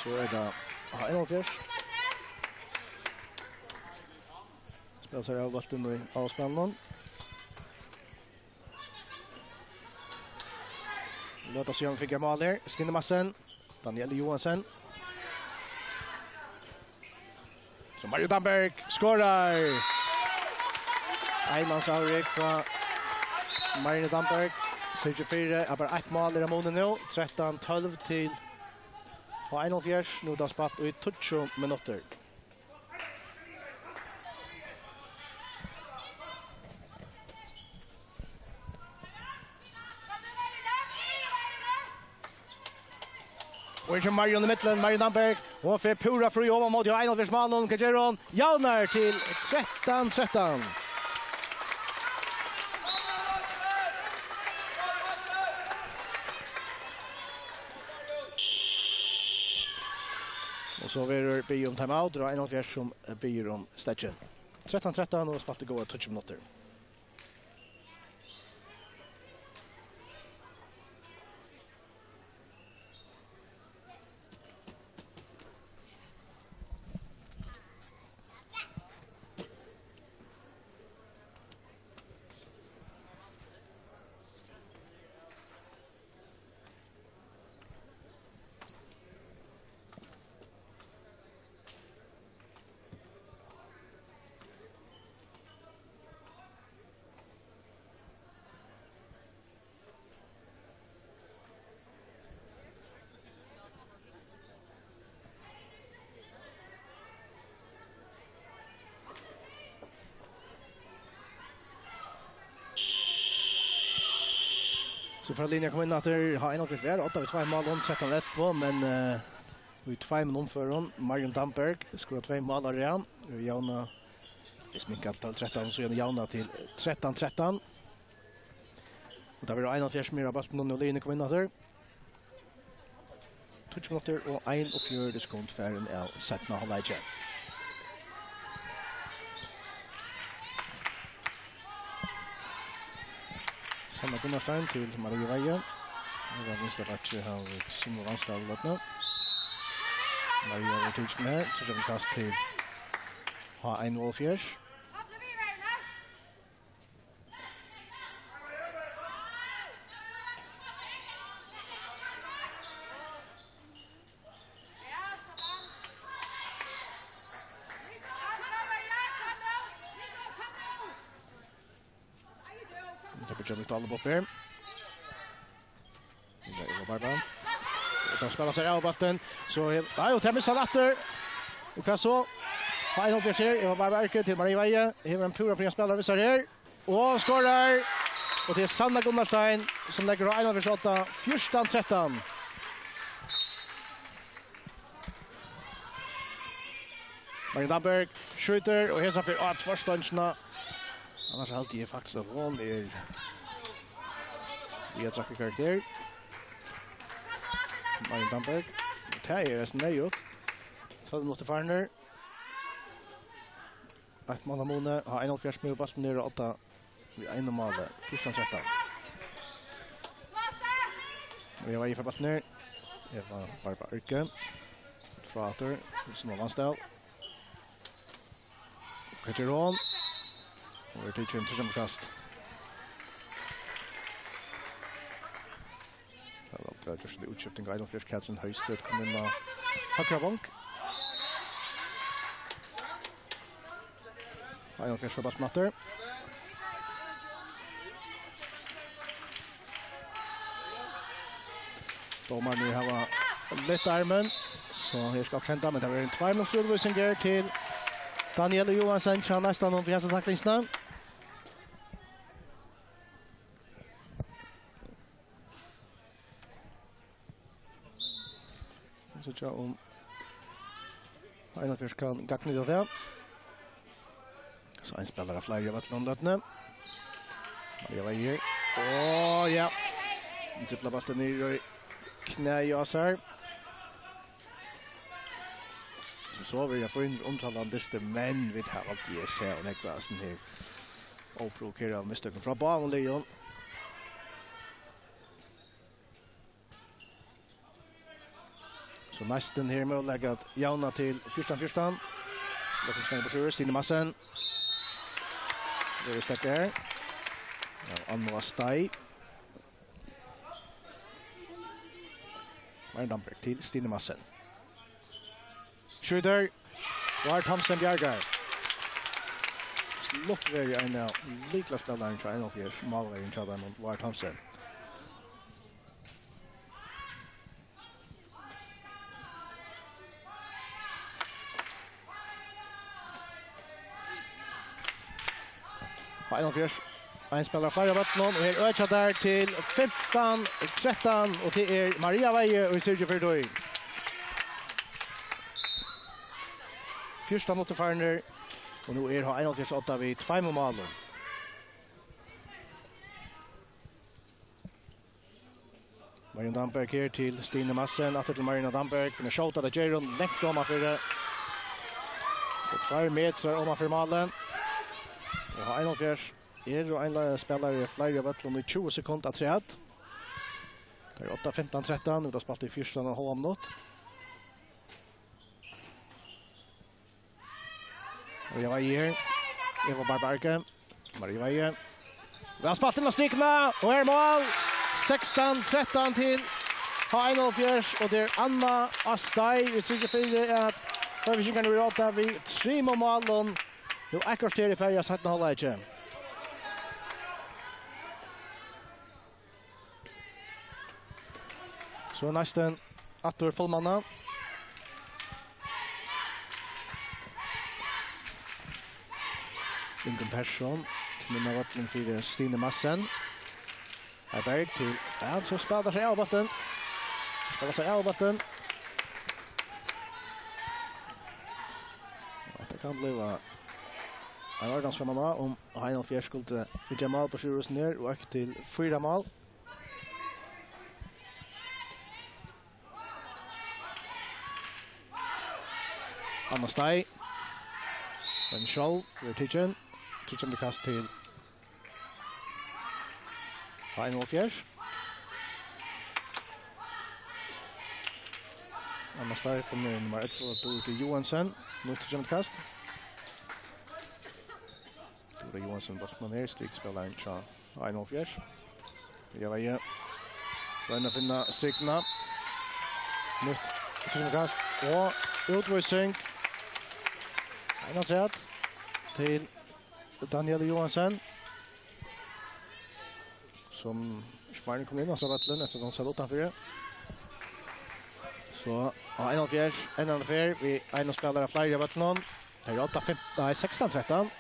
So er tað H einoghalvfjerðs. Spælir sær av bóltin í áspælinum. Lat okkum síggja, um vit fáa eitt mál her. Stine Madsen. Danielle Johansen. So Mario Damberg skorar! Einmansavrik frá Mario Damberg. Syrgir fyri at bara eitt mál er á muni nú. Trettan tólv til H einoghalvfjerðs. Nú er tað spælt í tíggju minuttir. Og her kemur Marion í midten, Marion Damberg. Hon fer púra frí oman móti H einoghalvfjerðs málinum. Hvat ger hon? Javnar til trettan trettan. Og so verður biðið um timeout, og H einoghalvfjerðs sum, eh, biður um steðgin. Trettan trettan og spælt í góðar tíggju minuttir. So fer Linja koma inn aftur. H einoghalvfjerðs var á odda við tveimum málum, trettan ellivu, men, eh, í tveimum umførum. Marion Damberg skorar tvey mál á rað. Javna, tað sminkar til tólv trettan, so javna til trettan trettan. Og tað verður H einoghalvfjerðs sum er á bóltinum, og Linja koma inn aftur. Tíggju minuttir og einogfjøruti sekund farin av seinna hálvleiki. Sanna Gunnarsdóttir til Maria Weihe. Her var vinstra bakki av Sunniva Vangsdal, løtene. Maria var tilsyn her, so kemur kast til H einoghalvfjerðs. Tað byrjar við Dalbop her. Eva Barba. Og tað spælir seg av bóltin. So, nei, og tað missar hann aftur. Og hvat so? H einoghalvfjerðs her. Eva Barba Erke til Maria Weihe. Hevur ein púra frían spælara við sær her. Og skorar. Og tað er Sanna Gunnarsdóttir, sum leggur H einoghalvfjerðs á odda, fjúrtan trettan. Maria Damberg skjýtur, og hesa ferð á tvørstongina. Annars haldi eg faktiskt, at hon er við at traðka í karakter. Maria Damberg. Tað er eisini neyðugt. Tólv minuttir farnir. Eitt mál á muni, H einoghalvfjerðs møguliga bóltin niður á odda við einum máli, fjúrtan trettan. Og Eva Weihe fær bóltin niður. Eva Barba Erke. Frá aftur, Sunniva Vangsdal. Hvat ger hon? Og er tikin til kast. Tað var, tað var just ein útskifting. Einoghalvfjerðs, Katrin Høistet kom inn á høgra vong. Einoghalvfjerðs fær bóltin aftur. Dómararnir hava lyft armin, so her skal okkurt henda, men tað verður ein tvær minuttir útvísing her til Danielle Johansen, hjá næstan um fyrstu taklingina. Síggja um Einarfjørður kann gagna tað. So ein spælara fleiri av øllum løtuni. Maria Weihe. Á, ja. Driblar bóltin niður í knæið á sær. Sum so verður fín umtalan dystur, men vit hava altíð sæð nakað av sovorðnum her óprovokerað mistøkum frá báðum liðum. Og næstan her møguleiki at javna til fjúrtan fjúrtan. Lokkur slengur burtur, Stine Madsen. Verður steðgað her. Ja, Anna Stay. Marin Damberg til Stine Madsen. Skjýtur. Var Thomsen bjargar. Slík verður ein av lyklaspælarunum hjá einoghálvfjerðs, málverjin hjá teimum, Var Thomsen. Á einoghálvfjerðs. Ein spælara fleiri á vøllinum, og her økja teir til fimtan trettan, og tað er Maria Weihe, ið syrgir fyri tí. Fjúrtan minuttir farnir, og nú er H einoghalvfjerðs á odda við tveimum málum. Marion Damberg her til Stine Madsen. Aftur til Marion Damberg. Finnur skjóta, tað ger hon langt omanfyri. So tveir metrar omanfyri málið. Og H einoghalvfjerðs er og ein spælari fleiri á vøllinum í tjúgu sekund afturat. Tað er odda fimtan trettan. Nú er tað spælt í fjúrtan og hálvan minutt. Maria Weihe her. Eva Barbarke. Maria Weihe. Væl spælt inn á strikuna, og her er mál. Sekstan trettan til H einoghalvfjerðs, og tað er Anna Astai. Vit síggja fyri at Hoyvíkingarnir eru á odda við trimum málum. Nú eitt korter í farið av seinna hálvleiki. So er næstin aftur fullmanna. Ingunn Persson kemur inn á vøllin fyri Stine Madsen. Heiberg til, ja, so spælir seg av bóltin. Spælir seg av bóltin. Hetta kann blíva ein ordans framan á, um H einoghalvfjerðs skuldi fingið mál á sjey minuttir og økt til fýra mál. Anna Stay. Men sjálv verður tikin. Tríggjandi kast til H einoghalvfjerðs. Anna Stay finnur nummar ellivu, Dóri Johansen. Nýtt tríggjandi kast. Dóra Johansen, bóltin her, strikspælarin hjá H einoghalvfjerðs. Byrjar vegin. Royna at finna strikuna. Nýtt tríggjandi kast og útvísing. Ein afturat til Danielle Johansen, sum ikki meir enn kom inn á vøllin eftir at hon sat uttanfyri. So H einoghalvfjerðs, enn ein ferð við einum spælara fleiri á vøllinum. Tað er odda fimtan, nei, sekstan trettan.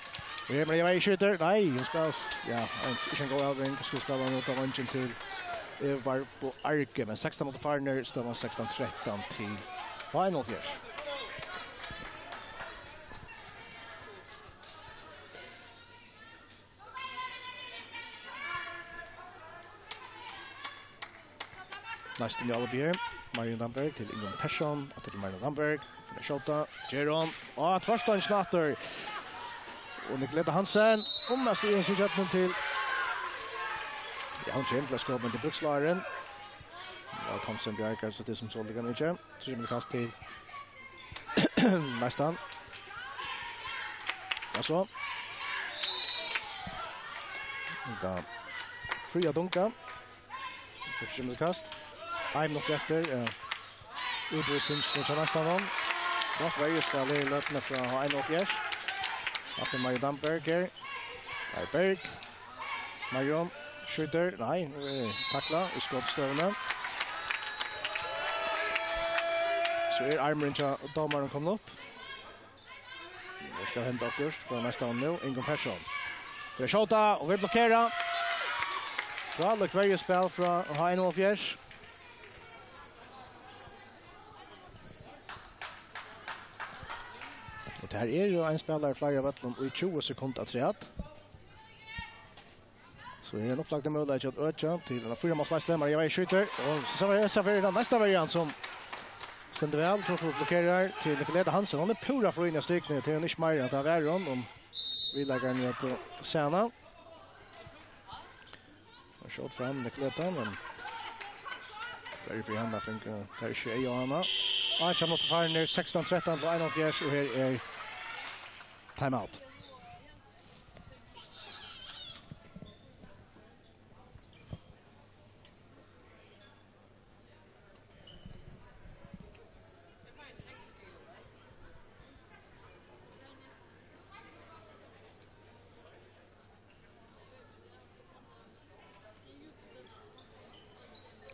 Og her Maria Weihe skjýtur. Nei, hon spælir, ja, ein, ikki ein góð avbering. Hon skuldi spæla hana út á vongin til Eva Barbarke, men sekstan minuttir farnir, støðan sekstan trettan til H einoghalvfjerðs. Næstan í álvara her. Marion Damberg til Ingunn Persson. Aftur til Marion Damberg. Finnur skjóta. Ger hon. Og tvørstongina aftur. Og Nicoleta Hansen. Og mest í hensyn kjøtnin til. Ja, hon kemur til at skapa, men til brúkslárarnar. Ja, Thomsen bjargar, so tað er sum so líka mikið. So kemur tað kast til. Næstan. Ja, so. Dunga. Fría dunga. Forsynda kast. Ein minuttur eftir. Ja. Útvísing til næstan. Gott verjuspæl í løtuni frá H einoghalvfjerðs. Aftur Maria Damberg her. Heiberg. Marion skjýtur. Nei, nú er taklað í skotstøðuni. So er armurin hjá dómaranum komin upp. Nú skal henda okkurt frá næsta nú. Ingunn Persson. Fer at skjóta og verður blokkerað. Frálíkt verjuspæl frá H einoghalvfjerðs. Og tað er jú ein spælari fleiri á vøllinum í tjúgu sekund afturat. So er ein upplagdur møguleiki at økja til eina fýra máls leiðslu. Maria Weihe skjýtur, og so er tað næsta verjan sum stendur væl. Truflur blokkerar til Nicoleta Hansen. Hon er púra fríð inni á strikuni. Tað er hon ikki meira. Tað var hon, um viðleikarin at, eh, sær hana. Og skjót fram Nicoleta, men verri fyri hana, fingu tær ikki eyga á hana. Átjan minuttir farnir, sekstan trettan til einoghálvfjerðs, og her er timeout.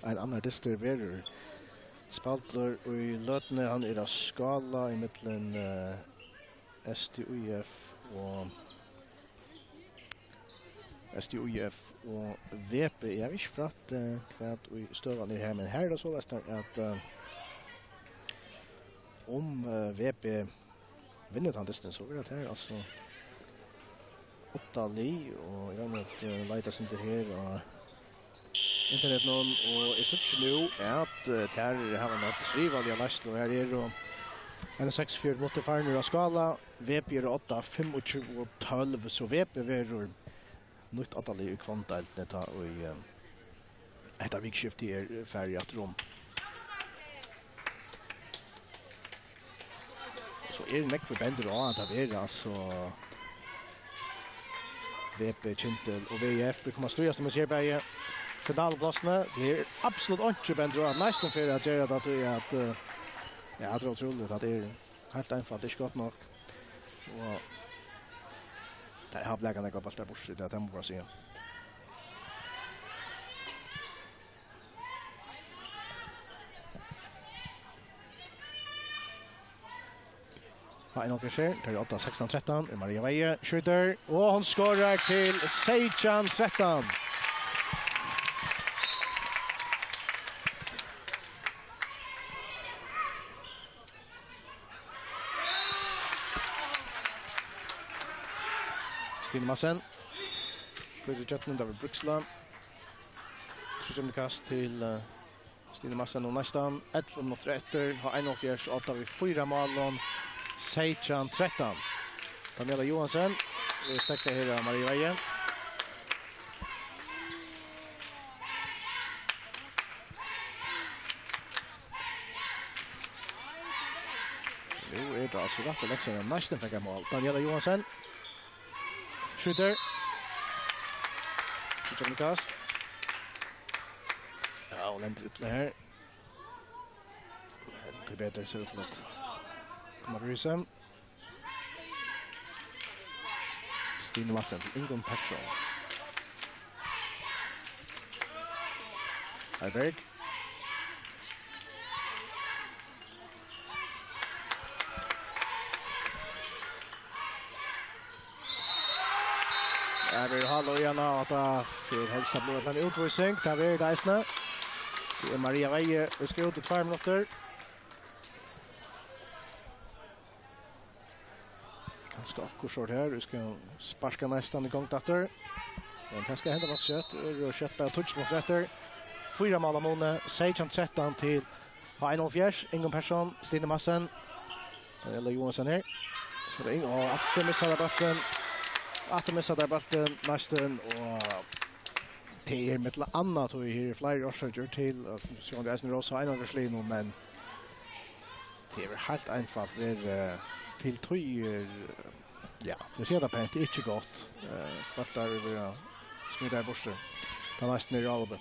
Ein annar dystur verður spældur í løtuni. Hann er á skála ímillum, eh, S T U F og, S T U F og V B. Eg havi ikki frætt, eh, hvat í støðan er her, men her er tað soleiðis at, eh, um, eh, V B vinnur tann dystin, so verður tað her, altso, átta lið, og eg royni at, eh, leita eitt sindur her á internetinum, og eg síggi nú, at, eh, tær hava eina trivaliga leiðslu, og her eru eini seksogfjøruti minuttir farnir á skála. V B er á odda, fimmogtjúgu tólv, so V B verður nýtt oddalið í Hvonn-deildini, tá ið, eh, hetta vikuskiftið er farið aftur um. So er nógv sum bendir á, at tað verður, altso, V B, Kyndil og V I F, vit koma at stríðast um at siga bæði finaluplásini. Tað er absolutt einki sum bendir á, at Neistin fer at gera tað, tí at, eh, ja, tað er ótrúligt, at tað er heilt einfalt ikki gott nokk. Og tær hava blakað nakrar bóltar burtur í dag, tað má bara siga. Á, ein onkur her, tað er odda sekstan trettan, er Maria Weihe, skjýtur, og hon skorar til seytjan trettan. Stine Madsen. Flytur kjøttin, David Bruksla. Tríggja kast til, eh, Stine Madsen og næstan ellivu minuttir eftir. Har einoghálvfjerðs odda við fýra málum. Seytjan trettan. Daniela Johansen. Við steðga her av Maria Weihe. Nú er tað altso rætt og langt síðan hon næstan fekk eitt mál. Daniela Johansen. Skjýtur. Skjýtur um kast. Ja, og lendir illa her. Men tíbetur sær út til at koma fyri seg. Stine Madsen til Ingunn Persson. Heiberg. Her er halla í hana, og tað fer helst at blíva ein útvísing. Tað verður tað eisini. Tað er Maria Weihe, hon skal út í tveir minuttir. Kanska okkurt sort her. Vit skulu sparka næstan í gongd aftur. Men tað skal henda nokk skjótt. Og skjótt bara tíggju minuttir eftir. Fýra mál á muni. Seytjan trettan til H einoghalvfjerðs. Ingunn Persson, Stine Madsen. Daniela Johansen her. So er tað inn, og aftur missa teir bóltin. Aftur missa teir bóltin, næstan, og tað er millum annað, tí her eru fleiri orsøkir til, at sjálvandi eisini Rósa Einarfjørðsliðnum, men tað er heilt einfalt, er, eh, til tíðir, eh, ja, eg sigi tað pent, tað er ikki gott. Eh, bóltar eru verið smíðaðir burtur. Tað næstan er álopið.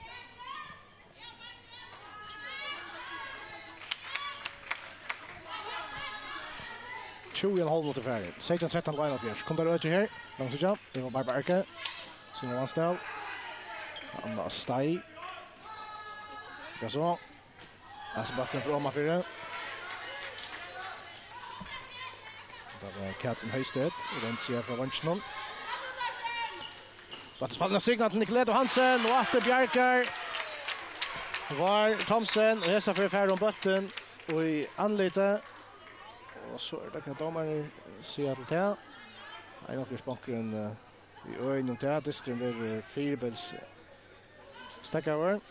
Tjúgu og ein hálv minuttir farin. Seytjan trettan til einoghalvfjerðs. Kom tær økið her. Langt síggja. Eva Barbarke. Sunne Vansdal. Anna Stay. Ja, so. Her er bólturin frá omanfyri. Tað var Katrin Høisted. Rent seg frá veinginum. Rætt spældi hon strikuna til Nicolette Hansen, og aftur bjargar Vár Thomsen, og hesa ferð fær hon bóltin í andlitið. Og so er tað, hvat dómarin sigur til tað. Einoghalvfjerðs bonkurin, eh, í øðini um tað. Dysturin verður fyribils steðgaður.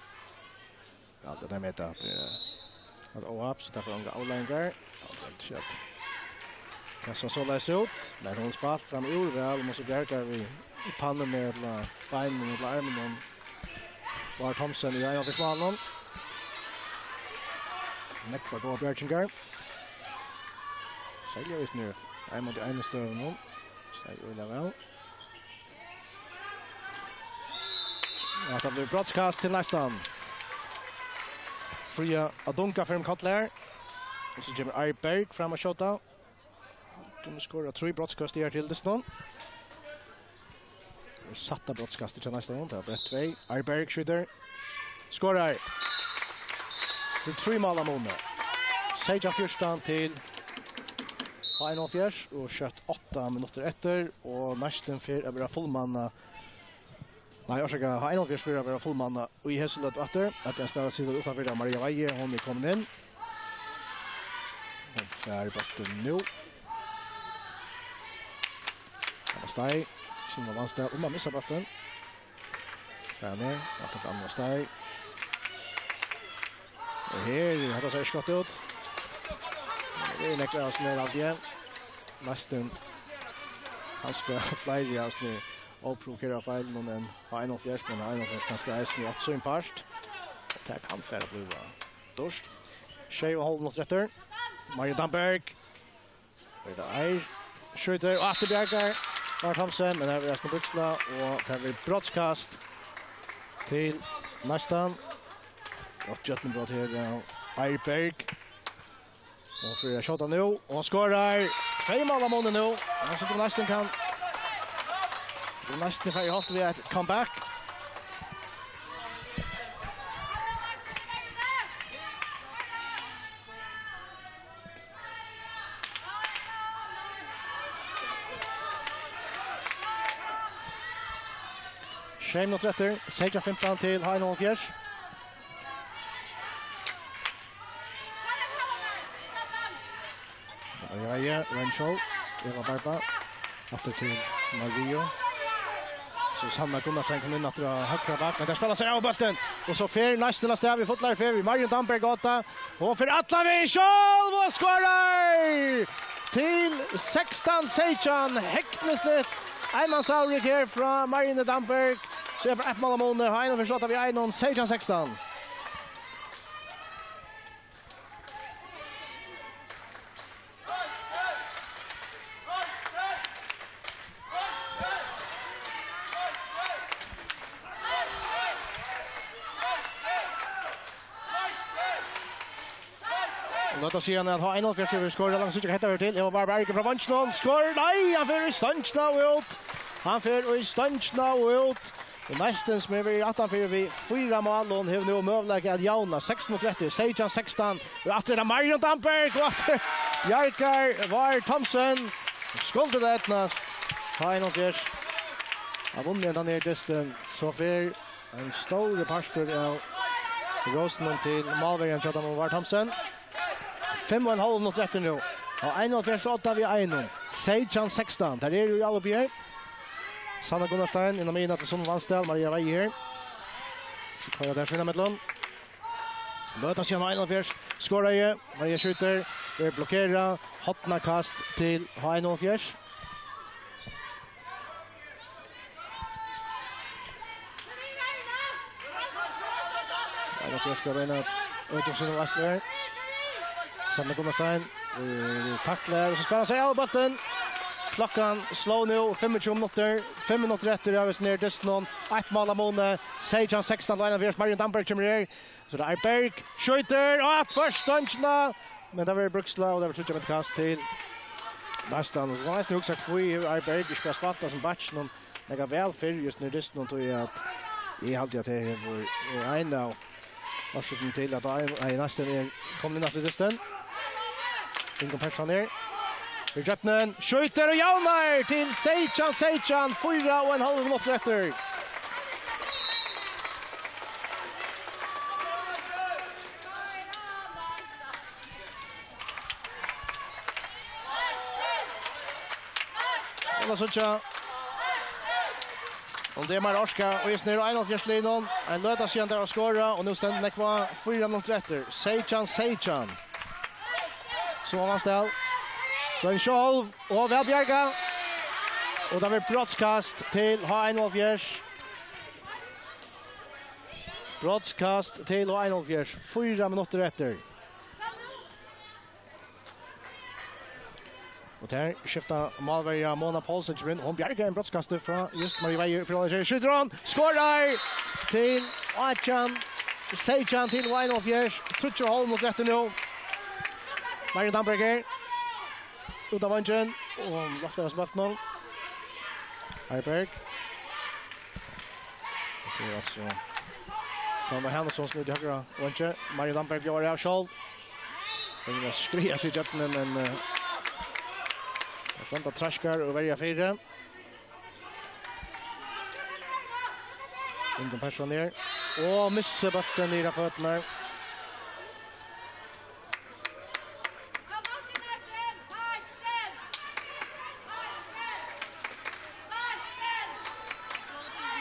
Ja, tað er meta at, eh, at óhapp, so tað fær ongar avleiðingar. Ja, tað er skjótt. Tað sá soleiðis út, men hon spælt fram úr væl, men so bjargar við í pannuni ella beinunum ella arminum. Vár Thomsen í einoghalvfjerðs málinum. Nógvar góðar bjargingar. Serliga eisini ein móti einum støðunum. Staðið øgiliga væl. Og hatta blívur brotskast til næstan. Fríða Adunga fer um koll her. Og so kemur Ari Berg fram at skjóta. Hon hevur skorað trý brotskast í hesi dystirnar. Og sætta brotskastið hjá næsta hond. Tað var bara tvey. Ari Berg skjýtur. Skorar. Tað er trý mál av muni. Seytjan fjúrtan til H einoghalvfjerðs og skjótt átta minuttir eftir og næstin fer at vera fullmannað. Nei, orsaka, H einoghalvfjerðs fer at vera fullmannað í hesi løtu aftur. At tey spæla seg uttanfyri av Maria Weihe, hon er komin inn. Hon fær bóltin nú. Hann er steig, sum hann vann steig, um hann missar bóltin. Fær hann ned, aftur til annan steig. Og her, hetta sær skjótt út. Tað er nógv av hasum her, haldi eg. Næstan kanska fleiri av hasum her óprovokeraðu feilunum enn H einoghalvfjerðs, men H einoghalvfjerðs kanska eisini átt sín part. Og tað kann fara at blíva dýrt. Sjey og hálvur minuttur eftir. Maria Damberg. Veit tað ei. Skjýtur og aftur bjargar Vár Thomsen, men her verður eisini bríkslað, og tað verður brotskast til næstan. Gott gjøgnumbrot her av Ari Berg. Og fer at skjóta nú, og hann skorar. Tvey mál av muni nú. Og hann situr næstan kann, hann næstan fær í holt við eitt comeback. Sjey minuttir eftir, seytjan fimtan til H einoghalvfjerðs. Ja, ja, Renshaw, Eva Barba, aftur til Maria. So Sanna Gunnarsdóttir kom inn aftur á høgra bak, men tey spæla seg av bóltin. Og so fer næstan av stað við fullari ferð við Marion Damberg Gata. Og fer allan vegin sjálv og skorar! Til sekstan seytjan, hegnisligt. Einmannsavrik her frá Marion Damberg. So er bara eitt mál av muni, H einoghalvfjerðs skjóta við einum, seytjan sekstan. Og lat okkum síggja, at H einoghalvfjerðs hevur skorað langt, síggja, hetta verður til. Eva Barba Eirik frá veinginum, skorar, nei, hann fer í stongina og út. Hann fer í stongina og út. Og næstan sum hevur verið aftanfyri við fýra mál, og hon hevur nú møguleika at javna. Seks minuttir eftir, seytjan sekstan. Og aftur er tað Marion Damberg, og aftur bjargar Vár Thomsen. Skuldi tað eydnast H einoghalvfjerðs at vinna hendan her dystin, so fer ein stórur partur av rósunum til málverjan hjá teimum, Vár Thomsen. Fimm og ein hálv minuttir eftir nú. Og H einoghalvfjerðs skjóta við einum. Seytjan sekstan. Tær eru í áloppi her. Sanna Gunnarsdóttir inn á miðjuna til Sunnivu Vangsdal. Maria Weihe her. So koyra tær seg inn ímillum. Løta síðan H einoghalvfjerðs skoraði. Maria skjýtur. Er blokkerað. Hornakast til H einoghalvfjerðs. Einar Bjørk skal royna at øka sínar varslur her. Sanna Gunnarsdóttir, eh, taklar, og so spælir hann seg av bóltin. Klokkan slær nú fimmogtjúgu minuttir. Fimm minuttir eftir av hesum her dystinum. Eitt mál av muni. Seytjan sekstan, Einar Bjørk, Marion Damberg kemur her. So er tað Ari Berg, skjýtur, og tvørst stongina, men tað verður bríkslað, og tað verður tríggja metra kast til næstan. Og man eisini hugsa, hví hevur Ari Berg ikki bara spælt sum bakki, men nakað væl fyrr, júst nú dystin, og tí at eg haldi, at tað hevur, er ein av orsøkunum til, at ein, ein næstan er komin inn aftur í dystin. Ingo Persson her. Í djúpuna, skjýtur og javnar til seytjan seytjan, fýra og ein hálv minuttur eftir. Og lat síggja, um tað er meira orka í hesum her einoghalvfjerðs liðnum. Ein løta síðan tey hava skorað, og nú stendur nógv á, fýra minuttir eftir. Seytjan seytjan. So var hann stal. Røn sjálv, og væl bjargað. Og tað verður brotskast til H einoghalvfjerðs. Brotskast til H einoghalvfjerðs. Fýra minuttir eftir. Og her skifta málverja Mona Poulsen kemur inn. Hon bjargar ein brotskasti frá just Maria Veier. Fyri skjýtur hon. Skorar til átjan sekstan til einoghálvfjerðs. Tríggjar og hálvur minuttur eftir nú. Maria Damberg her. Út av vangin. Og loftar av spalt nú. Heiberg. Det er altså Sandra Hannesson som er ute i høyre venstre. Marie Damberg gjør det av skjold. Hun vil skrie seg i kjøttene, men uh, Sandra trasker og verger fire. Ingunn Persson ned. Og misser bølten i føttene.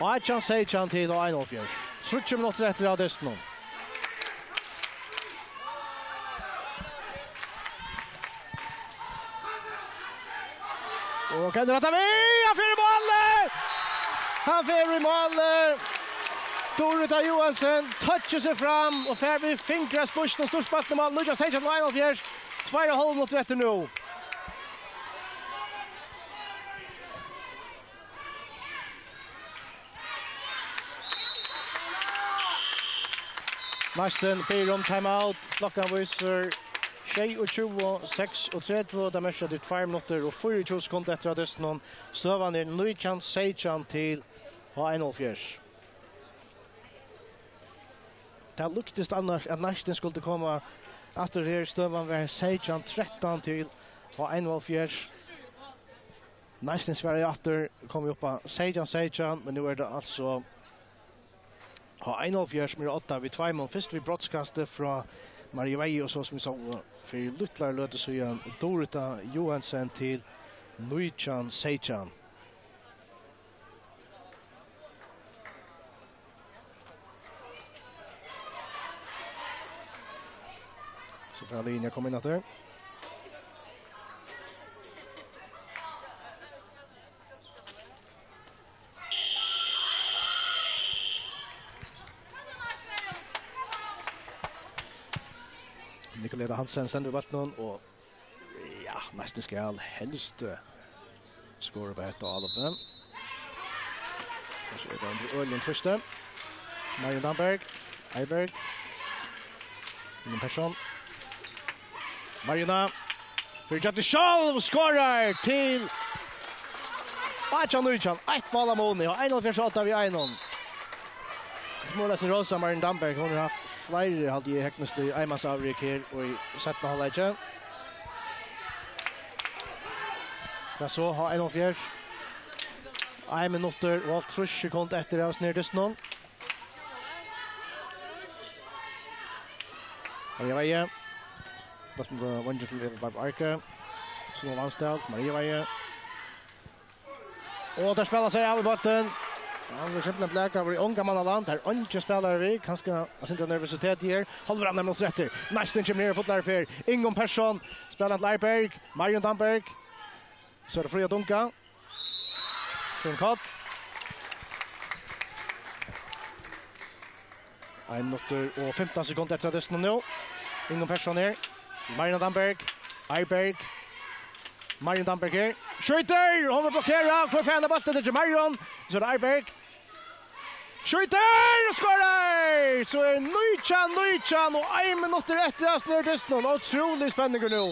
Og átjan sekstan til og einoghálvfjerðs. Tríggjar minuttir eftir av dystinum. Og kan rætta við, hann fer í málið! Hann fer í málið! Durita Johansen tøkkir seg fram og fer við fingraspísnum og stúrt bóltin í mál. Nítjan sekstan og einoghálvfjerðs. Tveir og hálvur minuttur eftir nú. Næstin biður um timeout. Klokkan vísir sjeyogtjúgu seksogtretivu. Tað merkir, at tað eru tveir minuttir og fýraogtjúgu sekund eftir av dystinum. Støðan er nítjan sekstan til og einoghálvfjerðs. Tað líktist annars, at næstin skuldi koma aftur her. Støðan var seytjan trettan til og einoghálvfjerðs. Næstin svaraði aftur, kom upp á seytjan seytjan, men nú er tað altso á einoghálvfjerðs, meira átta við tveimum. Fyrst við brotskasti frá Maria Veier, og so, sum vit sóu fyri lítlari løtu síðan, Durita Johansen til nítjan seytjan. So fær liðini at koma inn aftur. Nicoleta Hansen stendur við bóltin og Ja, næstan skal helst, eh, skora upp á hetta álopið. Og so er tað undir øgilum trýsti. Marion Damberg, Heiberg. Ingunn Persson. Marion. Fyri Kjartan Skjold skorar til átjan nítjan. Eitt mál av muni og einoghálvfjerðs átta við einum. Sum eisini rosa Marion Damberg, hon hevur havt fleiri, haldi eg, hegnislig einmansavrik her í seinna hálvleiki. Tað so, á einoghálvfjerðs. Ein minuttur og hálvtrýss sekund eftir av snerdystinum. Maria Veier. Bóltin frá vangin til Eva Barb Arke. Sunniva Vangsdal, Maria Veier. Og teir spæla seg av við bóltin. Hann verður simpelthen blakaður í onga manna land. Her er eingin spælari við. Kanska eitt sindur nervøsitet her. Hálvur annar minuttur eftir. Næstan kemur niður í fullari ferð. Ingunn Persson. Spælir til Heiberg. Marion Damberg. So er tað Fríða Dunga. Finn Koll. Ein minuttur og fimtan sekund eftir av dystinum nú. Ingunn Persson her. Marion Damberg. Heiberg. Marion Damberg her. Skjýtur! Hon er blokkerað. Hvør fær hana bóltin? Tað er Marion. So er tað Heiberg. Skjýtur! Og skorar! So er nítjan nítjan og ein minuttur eftir av snerdystinum. Ótrúlig spenningur nú.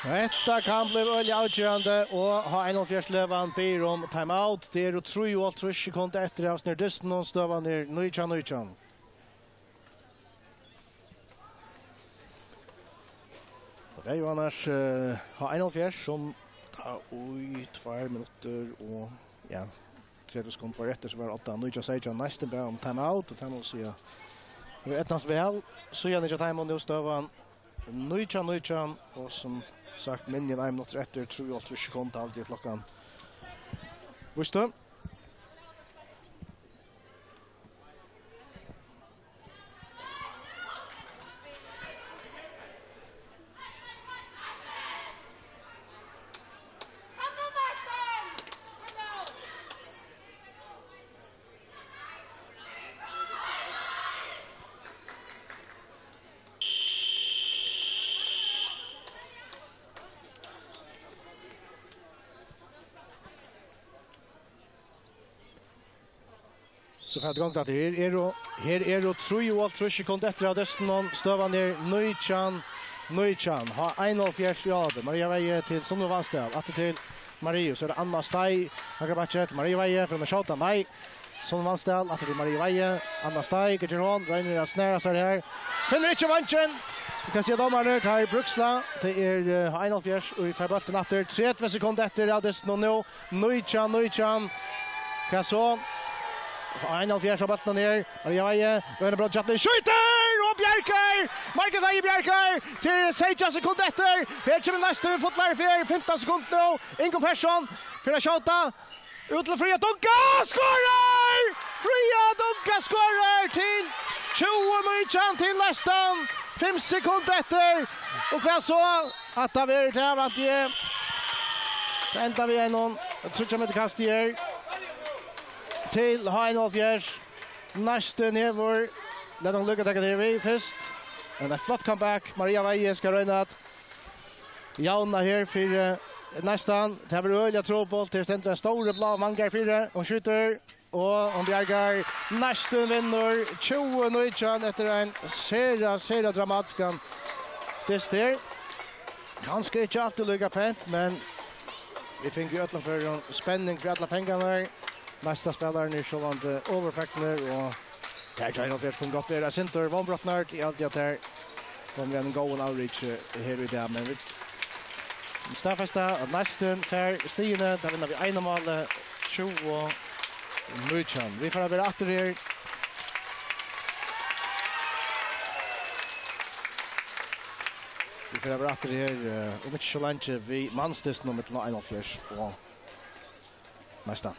Hetta kann bliva øgiliga avgerandi, og H einoghálvfjerðs-legan biður um timeout. Tað eru trýoghálvtrýss sekund eftir av snerdystinum, og støðan er nítjan nítjan. Og tað er jú annars, eh, H einoghálvfjerðs, sum tá í tveir minuttir og, ja, tretivu sekund var eftir, so var átta nítjan seytjan næstan bað um timeout, og tað má siga, tað eydnaðist væl. Síðan ikki teimum, nú støðan nítjan nítjan, og sum sagt, minni enn ein minuttur eftir, trýoghálvtrýss sekund, haldi eg klokkan vísti. So fer tað í gongd aftur. Her eru, her eru trýoghálvtrýss sekund eftir av dystinum. Støðan er nítjan nítjan. H einoghalvfjerðs í áhaldið. Maria Weihe til Sunnivu Vatnsdal. Aftur til Maria. So er tað Anna Steig. Høgra bakki til Maria Weihe. Fer hon at skjóta? Nei. Sunniva Vatnsdal. Aftur til Maria Weihe. Anna Steig. Hvat ger hon? Roynir at snara sær her. Finnur ikki vangin. Vit kunnu síggja dómararnir. Teir bruksla. Tað er, eh, H einoghalvfjerðs, og vit fáa bóltin aftur. Tretivu sekund eftir av dystinum nú. Nítjan nítjan. Hvat so? H einoghalvfjerðs á bóltinum her. Maria Weihe. Roynir Bróðurkjartan. Skjýtur og bjargar! Margret Weihe bjargar! Tað eru seytjan sekund eftir. Her kemur næsti við fullari ferð. Fimtan sekund nú. Ingunn Persson fer at skjóta. Út til Fríða Dunga. Skorar! Fríða Dunga skorar til tjúgu nítjan, til næstan fimm sekund eftir. Og hvat so? At tað verður tað, vænti eg. Tað endar við einum tríggjar metra kasti her. Til H einoghalvfjerðs. Næstan hevur. Lat okkum líka taka tað her við fyrst. Men eitt flott comeback. Maria Weihe skal royna at javna her fyri, eh, næstan. Tað verður øgiliga trupult. Her stendur ein stórur bláur mangur fyri. Hon skjýtur. Og hon bjargar. Næstan vinnur. Tjúgu nítjan eftir ein sera, sera dramatiskan dyst her. Kanska ikki altíð líka pent, men vit fingu í øllum førum spenning fyri allar pengarnar. Næsta spælarin er sjálvandi ovurfegnur, og tær H einoghalvfjerðs kunnu gott vera eitt sindur vónbrotnar. Eg haldi, at tær koma við einum góðum avriki her í dag, men vit staðfesta, at næstan fær stigini. Tær vinna við einum máli, tjúgu nítjan. Vit fara at vera aftur her. Vit fara at vera aftur her, eh, um ikki so leingi, við mansdystinum millum einoghalvfjerðs og næstan.